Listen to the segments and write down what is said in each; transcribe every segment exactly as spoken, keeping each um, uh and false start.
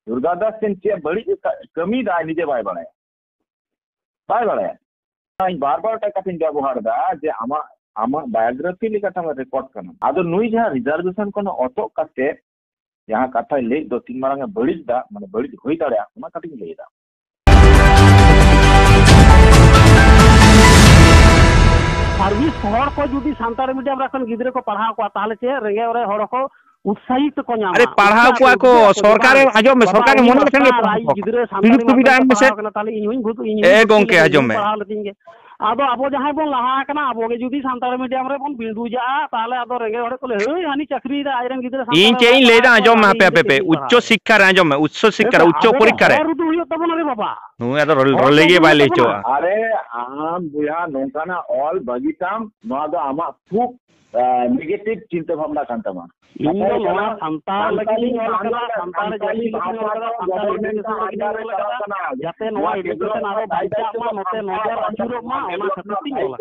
ᱫᱩᱨᱜᱟ ᱫᱟᱥ ᱴᱷᱮᱱ ᱪᱮᱫ ᱵᱟᱹᱲᱤᱡ ᱮ ᱠᱟ-, ᱠᱟᱹᱢᱤᱭᱮᱫᱟ, ᱟᱡ ᱱᱤᱡᱮ ᱵᱟᱭ ᱵᱟᱲᱟᱭᱟ, ᱵᱟᱭ ᱵᱟᱲᱟᱭᱟ᱾ ᱤᱧ ᱵᱟᱨ ᱵᱟᱨ ᱮᱴᱟᱜ ᱠᱟᱛᱷᱟᱧ ᱵᱮᱵᱚᱦᱟᱨ ᱮᱫᱟ ᱡᱮ ᱟᱢᱟᱜ, ᱟᱢᱟᱜ biography ᱞᱮᱠᱟᱛᱮ ᱟᱢᱟᱜ record ᱠᱟᱱᱟ᱾ ᱟᱫᱚ ᱱᱩᱭ ᱡᱟᱦᱟᱸ reservation ᱠᱷᱚᱱ ᱚᱪᱚᱜ ᱠᱟᱛᱮ ᱡᱟᱦᱟᱸ ᱠᱟᱛᱷᱟᱭ ᱞᱟᱹᱭ ᱫᱚ ᱛᱤᱱ ᱢᱟᱨᱟᱝ ᱮ ᱵᱟᱹᱲᱤᱡ ᱫᱟ, ᱢᱟᱱᱮ ᱵᱟᱹᱲᱤᱡ ᱦᱩᱭ ᱫᱟᱲᱮᱭᱟᱜᱼᱟ, ᱚᱱᱟ ᱠᱟᱹᱴᱤᱡ ᱤᱧ ᱞᱟᱹᱭ ᱮᱫᱟ᱾ ᱥᱟᱨᱵᱷᱤᱥ ᱦᱚᱲ ᱠᱚ ᱡᱩᱫᱤ ᱥᱟᱱᱛᱟᱲᱤ ᱢᱤᱰᱤᱭᱟᱢ ᱨᱮ ᱠᱷᱚᱱ ᱜᱤᱫᱽᱨᱟᱹ ᱠᱚ ᱯᱟᱲᱦᱟᱣ ᱠᱚᱣᱟ, ᱛᱟᱦᱚᱞᱮ ᱪᱮᱫ ᱨᱮᱸᱜᱮᱡ ᱚᱨᱮᱡ ᱦᱚᱲ ᱠᱚ ᱩᱛᱥᱟᱦᱤᱛ ᱠᱚ ᱧᱟᱢᱟ? ᱟᱨᱮ, ᱯᱟᱲᱦᱟᱣ ᱩᱛᱥᱟᱦᱤᱛ ᱠᱚᱣᱟ ᱠᱚ, ᱩᱫᱩᱜ ᱟᱠᱚ ᱥᱚᱨᱠᱟᱨᱮ, ᱵᱟᱝ? ᱟᱸᱡᱚᱢ ᱢᱮ, ᱵᱟᱵᱟ, ᱥᱚᱨᱠᱟᱨᱮ ᱩᱱᱤ ᱢᱚᱱᱮ ᱞᱮᱠᱷᱟᱱ ᱜᱮ ᱥᱚᱨᱠᱟᱨ ᱯᱟᱲᱦᱟᱣ ᱟᱡ ᱠᱚᱣᱟ᱾ ᱜᱤᱫᱽᱨᱟᱹ ᱥᱟᱱᱛᱟᱲᱤ ᱥᱩᱡᱳᱜᱽ ᱢᱟᱫᱽᱫᱷᱚᱢ ᱥᱩᱵᱤᱫᱷᱟ ᱛᱮ ᱮᱢ ᱢᱮᱥᱮ᱾ ᱯᱟᱲᱦᱟᱣ ᱠᱟᱱᱟ, ᱛᱟᱦᱚᱞᱮ ᱤᱧ ᱦᱚᱸᱧ ᱵᱷᱩᱛ-, ᱤᱧ ᱮ ᱦᱚᱸᱧ ᱜᱚᱝᱠᱮ, ᱵᱷᱩᱛ ᱟᱸᱡᱚᱢ ᱢᱮ᱾ ᱯᱟᱲᱦᱟᱣ ᱞᱮᱫᱤᱧ ᱜᱮ᱾ ᱟᱫᱚ ᱟᱵᱚ ᱡᱟᱦᱟᱸᱭ ᱵᱚᱱ ᱞᱟᱦᱟ ᱟᱠᱟᱱᱟ, ᱟᱵᱚ ᱜᱮ ᱡᱩᱫᱤ ᱥᱟᱱᱛᱟᱲᱤ ᱢᱤᱰᱤᱭᱟᱢ ᱨᱮᱵᱚᱱ ᱵᱤᱸᱫᱩᱡᱟᱜᱼᱟ, ᱛᱟᱦᱚᱞᱮ ᱟᱫᱚ ᱨᱮᱸᱜᱮᱡ ᱦᱚᱲ ᱠᱚ ᱞᱟᱹᱭᱟ, "ᱦᱟᱹᱭ, ᱦᱟᱹᱱᱤ ᱪᱟᱹᱠᱨᱤᱭᱮᱫᱟ, ᱟᱡᱨᱮᱱ ᱜᱤᱫᱽᱨᱟᱹ ᱥᱟᱱᱛᱟᱲ ᱤᱧ ᱪᱮᱫ ᱤᱧ ᱞᱟᱹᱭᱫᱟ, ᱟᱸᱡᱚᱢ ᱢᱮ ᱦᱟᱯᱮ, ᱦᱟᱯᱮ, ᱦᱟᱯᱮ᱾ ᱩᱪᱪᱚ ᱥᱤᱠᱠᱷᱟ ᱨᱮ ᱟᱸᱡᱚᱢ ᱢᱮ, ᱩᱪᱪᱚ ᱥᱤᱠᱠᱷᱟ ᱨᱮ, ᱩᱪᱪᱚ ᱯᱚᱨᱤᱠᱠᱷᱟ ᱨᱮ᱾ ᱦᱚᱲ ᱩᱫᱩᱜ ᱦᱩᱭᱩᱜ ᱛᱟᱵᱚᱱᱟ ᱨᱮ ᱵᱟᱵᱟ᱾ ᱱᱩᱭ ᱟᱫᱚ ᱨᱚᱲ, ᱦᱚᱲ ᱨᱚᱲ ᱞᱟᱹᱭ ᱜᱮ ᱵᱟᱭ ᱞᱟᱹᱭ ᱦᱚᱪᱚᱣᱟᱜᱼᱟ᱾ ᱟᱨᱮ, ᱟᱢ ᱵᱚᱭᱦᱟ ᱱᱚᱝᱠᱟᱱᱟᱜ ᱚᱞ ᱵᱟᱹᱜᱤ ᱛᱟᱢ, ᱱᱚᱣᱟ ᱫᱚ ᱟᱢᱟᱜ ᱠᱷᱩᱵ, ᱟ, negative ᱪᱤᱱᱛᱟᱹ ᱵᱷᱟᱵᱽᱱᱟ ᱠᱟᱱ ᱛᱟᱢᱟ᱾ ᱤᱧ ᱫᱚ ᱱᱚᱣᱟ ᱥᱟᱱᱛᱟᱲ ᱞᱟᱹᱜᱤᱫ ᱤᱧ ᱚᱞ ᱠᱟᱫᱟ, ᱥᱟᱱᱛᱟᱲ ᱡᱟᱹᱛᱤ ᱞᱟᱹᱜᱤᱫ ᱤᱧ ᱚᱞ ᱠᱟᱫᱟ, ᱥᱟᱱᱛᱟᱲ education ᱞᱟᱹᱜᱤᱫ ᱤᱧ ᱚᱞ ᱠᱟᱫᱟ, ᱡᱟᱛᱮ ᱱᱚᱣᱟ education ᱟᱨᱚ ᱵᱟᱧᱪᱟᱜ ᱢᱟ, ᱱᱚᱛᱮ ᱱᱚᱡᱚᱨ ᱟᱹᱪᱩᱨᱚᱜ ᱢᱟ, ᱚᱱᱟ ᱠᱷᱟᱹᱛᱤᱨ ᱛᱤᱧ ᱚᱞ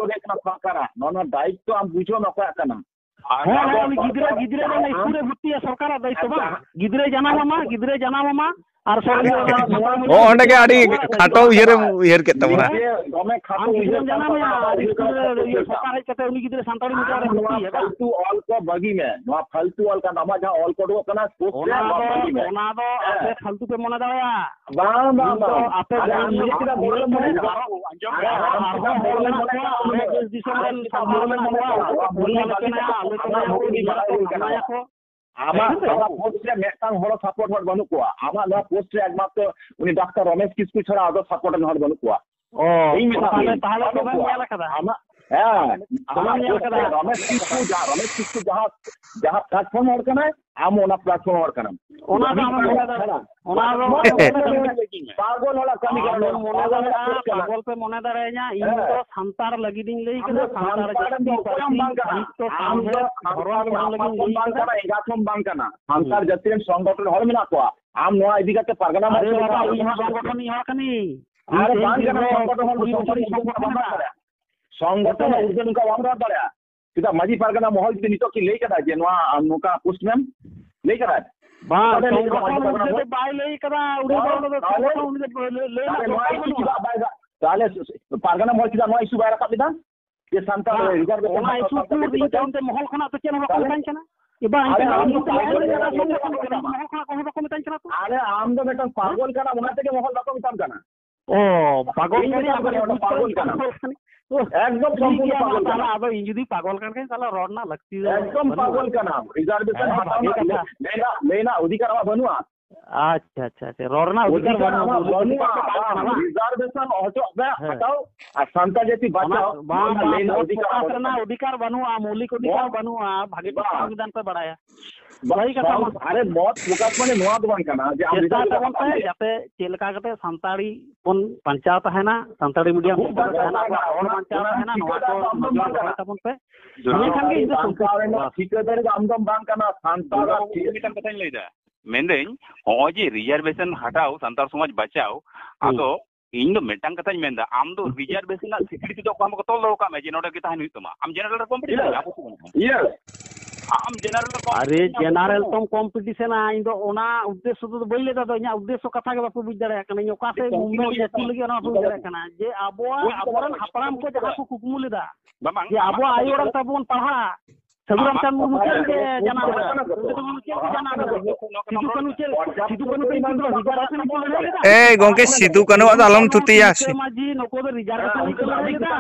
ᱠᱟᱫᱟ᱾ ᱱᱚᱣᱟ ᱫᱟᱭᱤᱛᱛᱚ ᱟᱢ ᱵᱩᱡᱷᱟᱹᱣ ᱢᱮ ᱚᱠᱚᱭᱟᱜ ᱠᱟᱱᱟ᱾ ᱦᱮᱸ, ᱦᱮᱸ, ᱩᱱᱤ ᱜᱤᱫᱽᱨᱟᱹ, ᱜᱤᱫᱽᱨᱟᱹ ᱫᱚ ᱤᱥᱠᱩᱞ ᱨᱮ ᱵᱷᱚᱨᱛᱤᱭᱟ ᱥᱚᱨᱠᱟᱨᱟᱜ ᱫᱟᱭᱤᱛᱛᱚ ᱵᱟᱝ? ᱜᱤᱫᱽᱨᱟᱹᱭ ᱡᱟᱱᱟᱢ ᱟᱢᱟ, ᱜᱤᱫᱽᱨᱟᱹᱭ ᱡᱟᱱᱟᱢ ᱟᱢᱟ, ᱟᱨ ᱥᱚᱨᱠᱟᱨ ᱟᱪᱪᱷᱟ, ᱱᱚᱣᱟ ᱚ, ᱚᱸᱰᱮ ᱜᱮ ᱟᱹᱰᱤ ᱠᱷᱟᱴᱚ ᱩᱭᱦᱟᱹᱨᱮᱢ ᱩᱭᱦᱟᱹᱨ ᱠᱮᱫ ᱛᱟᱵᱚᱱᱟ᱾ ᱱᱤᱡᱮ ᱫᱚᱢᱮ ᱠᱷᱟᱴᱚ ᱟᱢ ᱜᱤᱫᱽᱨᱟᱹᱢ ᱩᱭᱦᱟᱹᱨ ᱡᱟᱱᱟᱢ ᱠᱟᱛᱮ ᱮᱭᱟ, ᱱᱚᱣᱟ ᱤᱥᱠᱩᱞ ᱨᱮ ᱩᱭᱦᱟᱹᱨ ᱤᱭᱟᱹ ᱠᱟᱛᱮ ᱥᱚᱨᱠᱟᱨ ᱦᱮᱡ ᱠᱟᱛᱮ ᱩᱱᱤ ᱜᱤᱫᱽᱨᱟᱹ ᱥᱟᱱᱛᱟᱲᱤ ᱢᱤᱰᱤᱭᱟᱢ ᱨᱮ ᱟᱢ ᱱᱚᱣᱟ ᱵᱷᱚᱨᱛᱤᱭᱮᱭᱟ, ᱵᱟᱝ? ᱯᱷᱟᱞᱛᱩ ᱚᱞ ᱠᱚ ᱵᱟᱹᱜᱤ ᱢᱮ, ᱱᱚᱣᱟ ᱯᱷᱟᱞᱛᱩ ᱚᱞ ᱠᱟᱱ ᱟᱢᱟᱜ ᱡᱟᱦᱟᱸ ᱚᱞ ᱠᱚ ᱩᱰᱩᱠᱚᱜ ᱠᱟᱱᱟ, post ᱚᱱᱟ ᱨᱮ ᱫᱚ, ᱵᱟᱹᱜᱤ ᱢᱮ᱾ ᱚᱱᱟ ᱫᱚ ᱦᱮᱸ᱾ ᱟᱯᱮ ᱯᱷᱟᱞᱛᱩ ᱯᱮ ᱢᱚᱱᱮ ᱫᱟᱲᱮᱭᱟᱜᱼᱟ᱾ ᱵᱟᱝ, ᱵᱟᱝ, ᱤᱧ ᱫᱚ ᱵᱟᱝ᱾ ᱟᱯᱮ ᱟᱨᱮ, ᱟᱢ ᱡᱟᱹᱛᱤᱭᱟᱹ ᱪᱮᱫᱟᱜ ᱵᱚᱞᱮ ᱢᱚᱱᱮ ᱤᱭᱟᱹ ᱠᱟᱱᱟ? ᱟᱨᱦᱚᱸ ᱟᱨᱮ, ᱟᱢ ᱟᱨᱦᱚᱸ ᱪᱮᱫᱟᱜ ᱦᱚᱲ ᱵᱚᱞᱮ ᱢᱮᱱᱟᱜ ᱢᱚᱱᱮ ᱠᱚᱣᱟ, ᱠᱟᱱᱟ? ᱟᱞᱮ ᱫᱮᱥ ᱫᱤᱥᱚᱢ ᱨᱮᱱ ᱟᱢ ᱥᱟᱱᱛᱟᱲ ᱪᱮᱫᱟᱜ ᱢᱮᱱᱟᱜ ᱵᱚᱞᱮ ᱠᱚᱣᱟ, ᱢᱚᱱᱮ ᱠᱟᱱᱟ? ᱵᱷᱩᱞ ᱟᱞᱮ ᱯᱮ ᱧᱟᱢᱟ, ᱟᱞᱮ ᱯᱮ ᱧᱟᱢᱟ, ᱟᱢᱟᱜ, ᱦᱟᱱᱟᱭᱟᱠᱚ᱾ ᱟᱢᱟᱜ post ᱨᱮ ᱢᱤᱫᱴᱟᱝ ᱦᱚᱲ support ᱦᱚᱲ ᱵᱟᱹᱱᱩᱜ ᱠᱚᱣᱟ᱾ ᱟᱢᱟᱜ ᱱᱚᱣᱟ post ᱨᱮ ᱮᱠᱢᱟᱛᱨᱚ ᱩᱱᱤ ᱰᱟᱠᱛᱟᱨ ᱨᱚᱢᱮᱥ ᱠᱤᱥᱠᱩ ᱪᱷᱟᱲᱟ ᱟᱫᱚ support ᱨᱮᱱ ᱦᱚᱲ ᱵᱟᱹᱱᱩᱜ ᱠᱚᱣᱟ᱾ ᱚ, ᱤᱧ ᱢᱮᱛᱟᱜ ᱛᱟᱦᱞᱮ, ᱢᱤᱭᱟᱹᱧ, ᱛᱟᱦᱞᱮ ᱵᱟᱹᱱᱩᱜ ᱛᱚᱵᱮᱢ ᱠᱚᱣᱟ᱾ ᱧᱮᱞ ᱟᱠᱟᱫᱟ? ᱟᱢᱟᱜ, ᱦᱮᱸ, ᱛᱚᱵᱮᱢ ᱟᱢᱟᱜ ᱧᱮᱞ post ᱨᱮ ᱟᱠᱟᱫᱟ? ᱨᱚᱢᱮᱥ ᱠᱤᱥᱠᱩ ᱡᱟᱦᱟᱸ, ᱨᱚᱢᱮᱥ ᱠᱤᱥᱠᱩ ᱡᱟᱦᱟᱸ, ᱡᱟᱦᱟᱸ platform ᱦᱚᱲ ᱠᱟᱱᱟᱭ, ᱟᱢ ᱚᱱᱟ platform ᱦᱚᱲ ᱠᱟᱱᱟ᱾ ᱚᱱᱟ ᱫᱚ ᱯᱟᱜᱚᱞ ᱦᱚᱲᱟᱜ ᱠᱟᱹᱢᱤ ᱠᱟᱱᱟ᱾ ᱯᱟᱜᱚᱞ ᱦᱚᱲᱟᱜ ᱠᱟᱹᱢᱤ ᱠᱟᱱᱟ᱾ ᱯᱟᱜᱚᱞ ᱦᱚᱲᱟᱜ ᱠᱟᱹᱢᱤ ᱠᱟᱱᱟ᱾ ᱯᱟᱜᱚᱞ ᱯᱮ ᱢᱚᱱᱮ ᱫᱟᱲᱮᱭᱟᱹᱧᱟ, ᱤᱧ ᱫᱚ ᱥᱟᱱᱛᱟᱲ ᱞᱟᱹᱜᱤᱫ ᱤᱧ ᱞᱟᱹᱭ ᱠᱮᱫᱟ, ᱥᱟᱱᱛᱟᱲ ᱡᱟᱹᱛᱤ ᱯᱟᱹᱨᱥᱤ ᱥᱟᱦᱤᱛᱛᱚ ᱥᱟᱶᱦᱮᱫ ᱫᱷᱚᱨᱚᱢ ᱢᱟᱲᱟᱝ ᱞᱟᱹᱜᱤᱫ ᱤᱧ ᱞᱟᱹᱭ ᱠᱮᱫᱟ᱾ ᱥᱟᱱᱛᱟᱲ ᱡᱟᱹᱛᱤ ᱨᱮᱱ ᱥᱚᱝᱜᱚᱴᱷᱚᱱ ᱦᱚᱲ ᱢᱮᱱᱟᱜ ᱠᱚᱣᱟ᱾ ᱟᱢ ᱱᱚᱣᱟ ᱤᱫᱤ ᱠᱟᱛᱮ ᱯᱟᱨᱜᱟᱱᱟ ᱟᱨᱮ ᱢᱚᱧᱪᱚ ᱨᱮ ᱵᱟᱵᱟ, ᱤᱧ ᱦᱚᱸ ᱥᱚᱝᱜᱚᱴᱷᱚᱱ ᱤᱧ ᱦᱚᱲ ᱠᱟᱹᱱᱟᱹᱧ᱾ ᱟᱨᱮ ᱵᱟᱝ ᱠᱟᱱᱟ, ᱥᱚᱝᱜᱚᱴᱷᱚᱱ ᱦᱚᱲ ᱫᱚ ᱥᱚᱝᱜᱚᱴᱷᱚᱱ ᱦᱚᱲ ᱫᱚ ᱵᱟᱝ ᱠᱟᱱᱟ᱾ ᱥᱚᱝᱜᱚᱴᱷᱚᱱ ᱦᱚᱲ ᱫᱚ ᱱᱚᱝᱠᱟ ᱵᱟᱢ ᱨᱚᱲ ᱫᱟᱲᱮᱭᱟᱜᱼᱟ᱾ ᱪᱮᱫᱟᱜ ᱢᱟᱹᱡᱷᱤ ᱯᱟᱨᱜᱟᱱᱟ ᱢᱚᱦᱚᱞ ᱡᱩᱫᱤ ᱱᱤᱛᱚᱜ ᱠᱤ ᱞᱟᱹᱭ ᱠᱟᱫᱟ ᱡᱮ ᱱᱚᱣᱟ, ᱟᱢ ᱱᱚᱝᱠᱟ post ᱢᱮᱢ ᱞᱟᱹᱭ ᱠᱟᱫᱟ? ᱵᱟᱝ, ᱛᱟᱦᱚᱞᱮ ᱱᱚᱝᱠᱟ ᱥᱚᱝᱜᱚᱴᱷᱚᱱ ᱠᱚ ᱢᱚᱫᱽᱫᱷᱮ ᱫᱚ ᱵᱟᱭ ᱞᱟᱹᱭ ᱠᱟᱫᱟ, ᱩᱱᱤ ᱫᱚ ᱛᱟᱦᱚᱞᱮ, ᱚᱸᱰᱮ ᱫᱚ ᱛᱟᱦᱚᱞᱮ, ᱥᱚᱝᱜᱚᱴᱷᱚᱱ ᱩᱱᱤ ᱫᱚ ᱞᱟᱹᱭ, ᱞᱟᱹᱭ ᱛᱟᱦᱚᱞᱮ ᱨᱮᱱᱟᱜ ᱱᱚᱣᱟ ᱫᱚᱨᱠᱟᱨ ᱤᱥᱩ ᱵᱟᱹᱱᱩᱜᱼᱟ᱾ ᱪᱮᱫᱟᱜ ᱵᱟᱭ ᱨᱟ-, ᱛᱟᱦᱚᱞᱮ ᱯᱟᱨᱜᱟᱱᱟ ᱢᱚᱦᱚᱞ ᱪᱮᱫᱟᱜ ᱱᱚᱣᱟ ᱤᱥᱩ ᱵᱟᱭ ᱨᱟᱠᱟᱵ ᱞᱮᱫᱟ? ᱡᱮ ᱥᱟᱱᱛᱟᱲ ᱵᱟᱝ, ᱨᱤᱡᱟᱨᱵᱷᱮᱥᱚᱱ ᱚᱱᱟ ᱦᱟᱛᱟᱣ ᱤᱥᱩ ᱠᱟᱛᱮ ᱠᱚ ᱵᱟᱧᱪᱟᱣ ᱤᱫᱤ ᱠᱟᱱᱟ᱾ ᱢᱚᱦᱚᱞ ᱠᱷᱚᱱᱟᱜ ᱛᱚ ᱪᱮᱫ ᱦᱚᱸ ᱵᱟᱠᱚ ᱛᱟᱦᱚᱞᱮ ᱢᱮᱛᱟᱹᱧ ᱠᱟᱱᱟ᱾ ᱮ ᱵᱟᱝ, ᱟᱞᱮ ᱮᱱᱠᱷᱟᱱ ᱟᱢ ᱟᱢ ᱫᱚ ᱫᱚ ᱯᱟᱜᱚᱞ ᱠᱟᱱᱟ᱾ ᱢᱚᱦᱚᱞ ᱠᱷᱚᱱᱟᱜ ᱠᱚ ᱦᱚᱸ ᱵᱟᱠᱚ ᱢᱮᱛᱟᱢ ᱠᱟᱱᱟ᱾ ᱟᱞᱮ ᱟᱢ ᱫᱚ ᱢᱤᱫᱴᱟᱝ ᱯᱟᱜᱚᱞ ᱠᱟᱱᱟᱢ, ᱚᱱᱟ ᱛᱮᱜᱮ ᱢᱚᱦᱚᱞ ᱵᱟᱠᱚ ᱢᱮᱛᱟᱢ ᱠᱟᱱᱟ᱾ ᱚ, ᱯᱟᱜᱚᱞ ᱤᱧ ᱠᱟᱱᱟᱭ, ᱢᱮᱛᱟᱢ ᱟᱢ ᱠᱟᱹᱱᱟᱹᱧ, ᱫᱚ ᱚᱱᱟ ᱯᱟᱜᱚᱞ ᱠᱟᱱᱟ᱾ ᱯᱟᱜᱚᱞ ᱠᱟᱱᱟᱭ᱾ ᱚ, ᱮᱠᱫᱚᱢ ᱴᱷᱤᱠ ᱥᱚᱢᱯᱩᱨᱱᱚ ᱜᱮᱭᱟ, ᱢᱟ ᱯᱟᱜᱚᱞ ᱛᱟᱦᱞᱮ ᱠᱟᱱᱟ᱾ ᱟᱫᱚ ᱤᱧ ᱡᱩᱫᱤ ᱯᱟᱜᱚᱞ ᱠᱟᱱ ᱠᱷᱟᱱ, ᱛᱟᱦᱞᱮ ᱨᱚᱲ ᱨᱮᱱᱟᱜ ᱞᱟᱹᱠᱛᱤ ᱫᱚ ᱮᱠᱫᱚᱢ ᱵᱟᱹᱱᱩᱜᱼᱟ᱾ ᱯᱟᱜᱚᱞ ᱠᱟᱱᱟᱢ᱾ ᱨᱤᱡᱟᱨᱵᱷᱮᱥᱚᱱ ᱦᱮᱸ, ᱦᱟᱛᱟᱣ ᱵᱷᱟᱜᱮ ᱨᱮᱱᱟᱜ ᱠᱟᱛᱷᱟ᱾ ᱞᱟᱹᱭ, ᱞᱟᱹᱭ ᱨᱮᱱᱟᱜ, ᱞᱟᱹᱭ ᱨᱮᱱᱟᱜ ᱚᱫᱷᱤᱠᱟᱨ ᱟᱢᱟᱜ ᱵᱟᱹᱱᱩᱜᱼᱟ᱾ ᱟᱪᱪᱷᱟ, ᱟᱪᱪᱷᱟ, ᱟᱪᱪᱷᱟ, ᱨᱚᱲ ᱨᱮᱱᱟᱜ ᱚᱫᱷᱤᱠᱟᱨ ᱚᱫᱷᱤᱠᱟᱨ ᱵᱟᱹᱱᱩᱜᱼᱟ, ᱟᱢᱟᱜ ᱢᱩᱞᱩᱠ ᱵᱟᱹᱱᱩᱜᱼᱟ, ᱚᱫᱷᱤᱠᱟᱨ ᱫᱚ ᱵᱟᱝ ᱵᱟᱝ, ᱠᱟᱱᱟ᱾ ᱨᱤᱡᱟᱨᱵᱷᱮᱥᱚᱱ ᱚᱪᱚᱜ ᱢᱮ, ᱦᱮᱸ᱾ ᱦᱟᱛᱟᱣ, ᱟᱨ ᱥᱟᱱᱛᱟᱲ ᱡᱟᱹᱛᱤ ᱚᱱᱟ ᱵᱟᱧᱪᱟᱣ, ᱵᱟᱝ, ᱚᱱᱟ ᱞᱟᱹᱭ ᱨᱮᱱᱟᱜ ᱢᱩᱞᱩᱠ ᱚᱫᱷᱤᱠᱟᱨ ᱯᱨᱚᱠᱟᱥ ᱟᱢᱟᱜ ᱨᱮᱱᱟᱜ ᱵᱟᱹᱱᱩᱜᱼᱟ᱾ ᱚᱫᱷᱤᱠᱟᱨ ᱵᱟᱹᱱᱩᱜᱼᱟ, ᱢᱚᱞᱤᱠ ᱚᱫᱷᱤᱠᱟᱨ ᱵᱟᱝ᱾ ᱵᱟᱹᱱᱩᱜᱼᱟ, ᱵᱷᱟᱜᱮ ᱴᱷᱤᱠ ᱵᱟᱝ᱾ ᱥᱚᱝᱵᱤᱫᱷᱟᱱ ᱯᱮ ᱵᱟᱲᱟᱭᱟ᱾ ᱵᱟᱝ, ᱵᱷᱟᱹᱜᱤ ᱠᱟᱛᱷᱟ ᱵᱟᱝ, ᱢᱟ᱾ ᱟᱨᱮ ᱢᱚᱛ ᱯᱨᱚᱠᱟᱥ ᱢᱟᱱᱮ ᱱᱚᱣᱟ ᱫᱚ ᱵᱟᱝ ᱠᱟᱱᱟ ᱡᱮ ᱟᱢ ᱪᱮᱥᱴᱟᱭ ᱨᱤᱡᱟᱨᱵᱷᱮᱥᱚᱱ ᱛᱟᱵᱚᱱ ᱯᱮ, ᱦᱟᱛᱟᱣ ᱢᱮ᱾ ᱡᱟᱛᱮ ᱪᱮᱫ ᱞᱮᱠᱟ ᱠᱟᱛᱮ ᱥᱟᱱᱛᱟᱲᱤ ᱵᱚᱱ ᱵᱟᱧᱪᱟᱣ ᱛᱟᱦᱮᱱᱟ, ᱥᱟᱱᱛᱟᱲᱤ ᱢᱤᱰᱤᱭᱟᱢ ᱠᱷᱩᱵ ᱥᱠᱩᱞ ᱠᱚᱨᱮ ᱵᱟᱧᱪᱟᱣ ᱛᱟᱦᱮᱱᱟ, ᱛᱟᱦᱮᱱᱟ᱾ ᱟᱵᱚᱣᱟᱜ ᱨᱚᱲ ᱚᱱᱟ ᱵᱟᱧᱪᱟᱣ ᱛᱟᱦᱮᱱᱟ, ᱱᱚᱣᱟ ᱴᱷᱤᱠᱟᱹᱫᱟᱨ ᱠᱚ ᱫᱚ ᱟᱢ ᱫᱚᱢ ᱱᱚᱡᱚᱨ ᱵᱟᱝ ᱫᱚᱦᱚᱭ ᱠᱟᱱᱟ᱾ ᱛᱟᱵᱚᱱ ᱯᱮ᱾ ᱡᱚᱱᱟᱜᱚᱨ ᱤᱱᱟᱹ ᱠᱷᱟᱱ ᱜᱮ ᱤᱧ ᱫᱚ ᱥᱟᱱᱛᱟᱲ ᱥᱚᱱᱛᱩᱥᱴ᱾ ᱨᱮᱱᱟᱜ ᱴᱷᱤᱠᱟᱹᱫᱟᱨ ᱫᱚ ᱟᱢ ᱫᱚᱢ ᱵᱟᱝ ᱠᱟᱱᱟ, ᱥᱟᱱᱛᱟᱲ ᱫᱩᱨᱜᱟ ᱵᱟᱹᱵᱩ, ᱴᱷᱤᱠ ᱢᱤᱫᱴᱟᱝ ᱠᱟᱛᱷᱟᱧ ᱞᱟᱹᱭᱫᱟ᱾ ᱢᱮᱱᱫᱟᱹᱧ, ᱦᱚᱸᱜᱼᱚᱭ ᱡᱮ ᱨᱤᱡᱟᱨᱵᱷᱮᱥᱚᱱ ᱦᱟᱴᱟᱣ, ᱥᱟᱱᱛᱟᱲ ᱥᱚᱢᱟᱡᱽ ᱵᱟᱸᱪᱟᱣ, ᱦᱩᱸ᱾ ᱟᱫᱚ ᱤᱧ ᱫᱚ ᱢᱤᱫᱴᱟᱝ ᱠᱟᱛᱷᱟᱧ ᱢᱮᱱᱫᱟ, ᱟᱢ ᱫᱚ ᱦᱩᱸ᱾ ᱨᱤᱡᱟᱨᱵᱷᱮᱥᱚᱱ ᱨᱮᱱᱟᱜ ᱥᱤᱠᱨᱤᱛᱤ ᱫᱚ ᱚᱠᱟ ᱦᱚᱸ ᱵᱟᱠᱚ ᱛᱚᱞ ᱫᱚᱦᱚ ᱠᱟᱜ ᱢᱮ ᱡᱮ ᱱᱚᱰᱮ ᱜᱮ ᱛᱟᱦᱮᱱ ᱦᱩᱭᱩᱜ ᱛᱟᱢᱟ᱾ ᱟᱢ ᱡᱮᱱᱟᱨᱮᱞ ᱨᱮ ᱠᱚᱢᱯᱤᱴᱤᱥᱚᱱ ᱤᱭᱮᱥ᱾ ᱟᱢ ᱡᱮᱱᱟᱨᱮᱞ ᱨᱮ ᱟᱨᱮ, ᱠᱚᱢᱯᱤᱴᱤᱥᱚᱱ ᱡᱮᱱᱟᱨᱮᱞ ᱛᱚᱢ ᱠᱚᱢᱯᱤᱴᱤᱥᱚᱱᱟ, ᱤᱧ ᱫᱚ ᱚᱱᱟ ᱩᱫᱽᱫᱮᱥᱥᱚ ᱫᱚ ᱵᱟᱹᱧ ᱞᱟᱹᱭ ᱫᱟ, ᱟᱫᱚ ᱤᱧᱟᱹᱜ ᱩᱫᱽᱫᱮᱥᱥᱚ ᱠᱟᱛᱷᱟ ᱜᱮ ᱵᱟᱯᱮ ᱵᱩᱡᱽ ᱫᱟᱲᱮᱭᱟᱜ ᱠᱟᱱᱟ᱾ ᱤᱧ ᱚᱠᱟ ᱥᱮᱫ ᱢᱩᱵᱷᱢᱮᱱᱴ ᱟᱹᱪᱩᱨ ᱞᱟᱹᱜᱤᱫ, ᱚᱱᱟ ᱵᱟᱯᱮ ᱵᱩᱡᱽ ᱫᱟᱲᱮᱭᱟᱜ ᱠᱟᱱᱟ ᱡᱮ ᱟᱵᱚᱣᱟᱜ, ᱟᱵᱚᱨᱮᱱ ᱦᱟᱯᱲᱟᱢ ᱠᱚ ᱡᱟᱦᱟᱸ ᱠᱚ ᱠᱩᱠᱢᱩ ᱞᱮᱫᱟ, ᱵᱟᱝ, ᱵᱟᱝ, ᱡᱮ ᱟᱢᱟᱜ ᱟᱵᱚᱣᱟᱜ ᱠᱟᱛᱷᱟ ᱟᱭᱳ ᱫᱚ ᱟᱲᱟᱝ ᱛᱟᱵᱚᱱ ᱯᱟᱲᱦᱟᱜ, ᱥᱟᱹᱫᱷᱩ ᱟᱢᱟᱜ ᱨᱟᱢᱪᱟᱸᱫᱽ ᱢᱩᱨᱢᱩ ᱠᱟᱛᱷᱟ ᱪᱮᱫ ᱫᱚ ᱞᱮᱠᱟ ᱡᱟᱱᱟᱢ ᱠᱟᱱᱟ? ᱥᱟᱹᱫᱷᱩ ᱠᱟᱹᱱᱦᱩ ᱪᱮᱫ ᱞᱮᱠᱟ ᱡᱟᱱᱟᱢ ᱠᱟᱱᱟ? ᱱᱚᱣᱟ ᱠᱟᱛᱷᱟ ᱥᱤᱫᱩ ᱠᱟᱹᱱᱦᱩ ᱪᱮᱫ, ᱥᱤᱫᱩ ᱠᱟᱹᱱᱦᱩ ᱪᱮᱫ ᱨᱤᱡᱟᱨᱵᱷᱮᱥᱚᱱ ᱠᱚ ᱞᱟᱹᱲᱦᱟᱹᱭ ᱞᱮᱫᱟ? ᱮᱭ ᱜᱚᱝᱠᱮ, ᱥᱤᱫᱩ ᱠᱟᱹᱱᱦᱩ ᱟᱜ ᱫᱚ ᱟᱞᱚᱢ ᱛᱷᱩᱛᱤᱭᱟ᱾ ᱛᱤᱞᱠᱟᱹ ᱢᱟᱹᱡᱷᱤ ᱱᱩᱠᱩ ᱫᱚ ᱨᱤᱡᱟᱨᱵᱷᱮᱥᱚᱱ ᱞᱟᱹᱜᱤᱫ ᱠᱚ ᱞᱟᱹᱲᱦᱟᱹᱭ ᱞᱮᱫᱟ,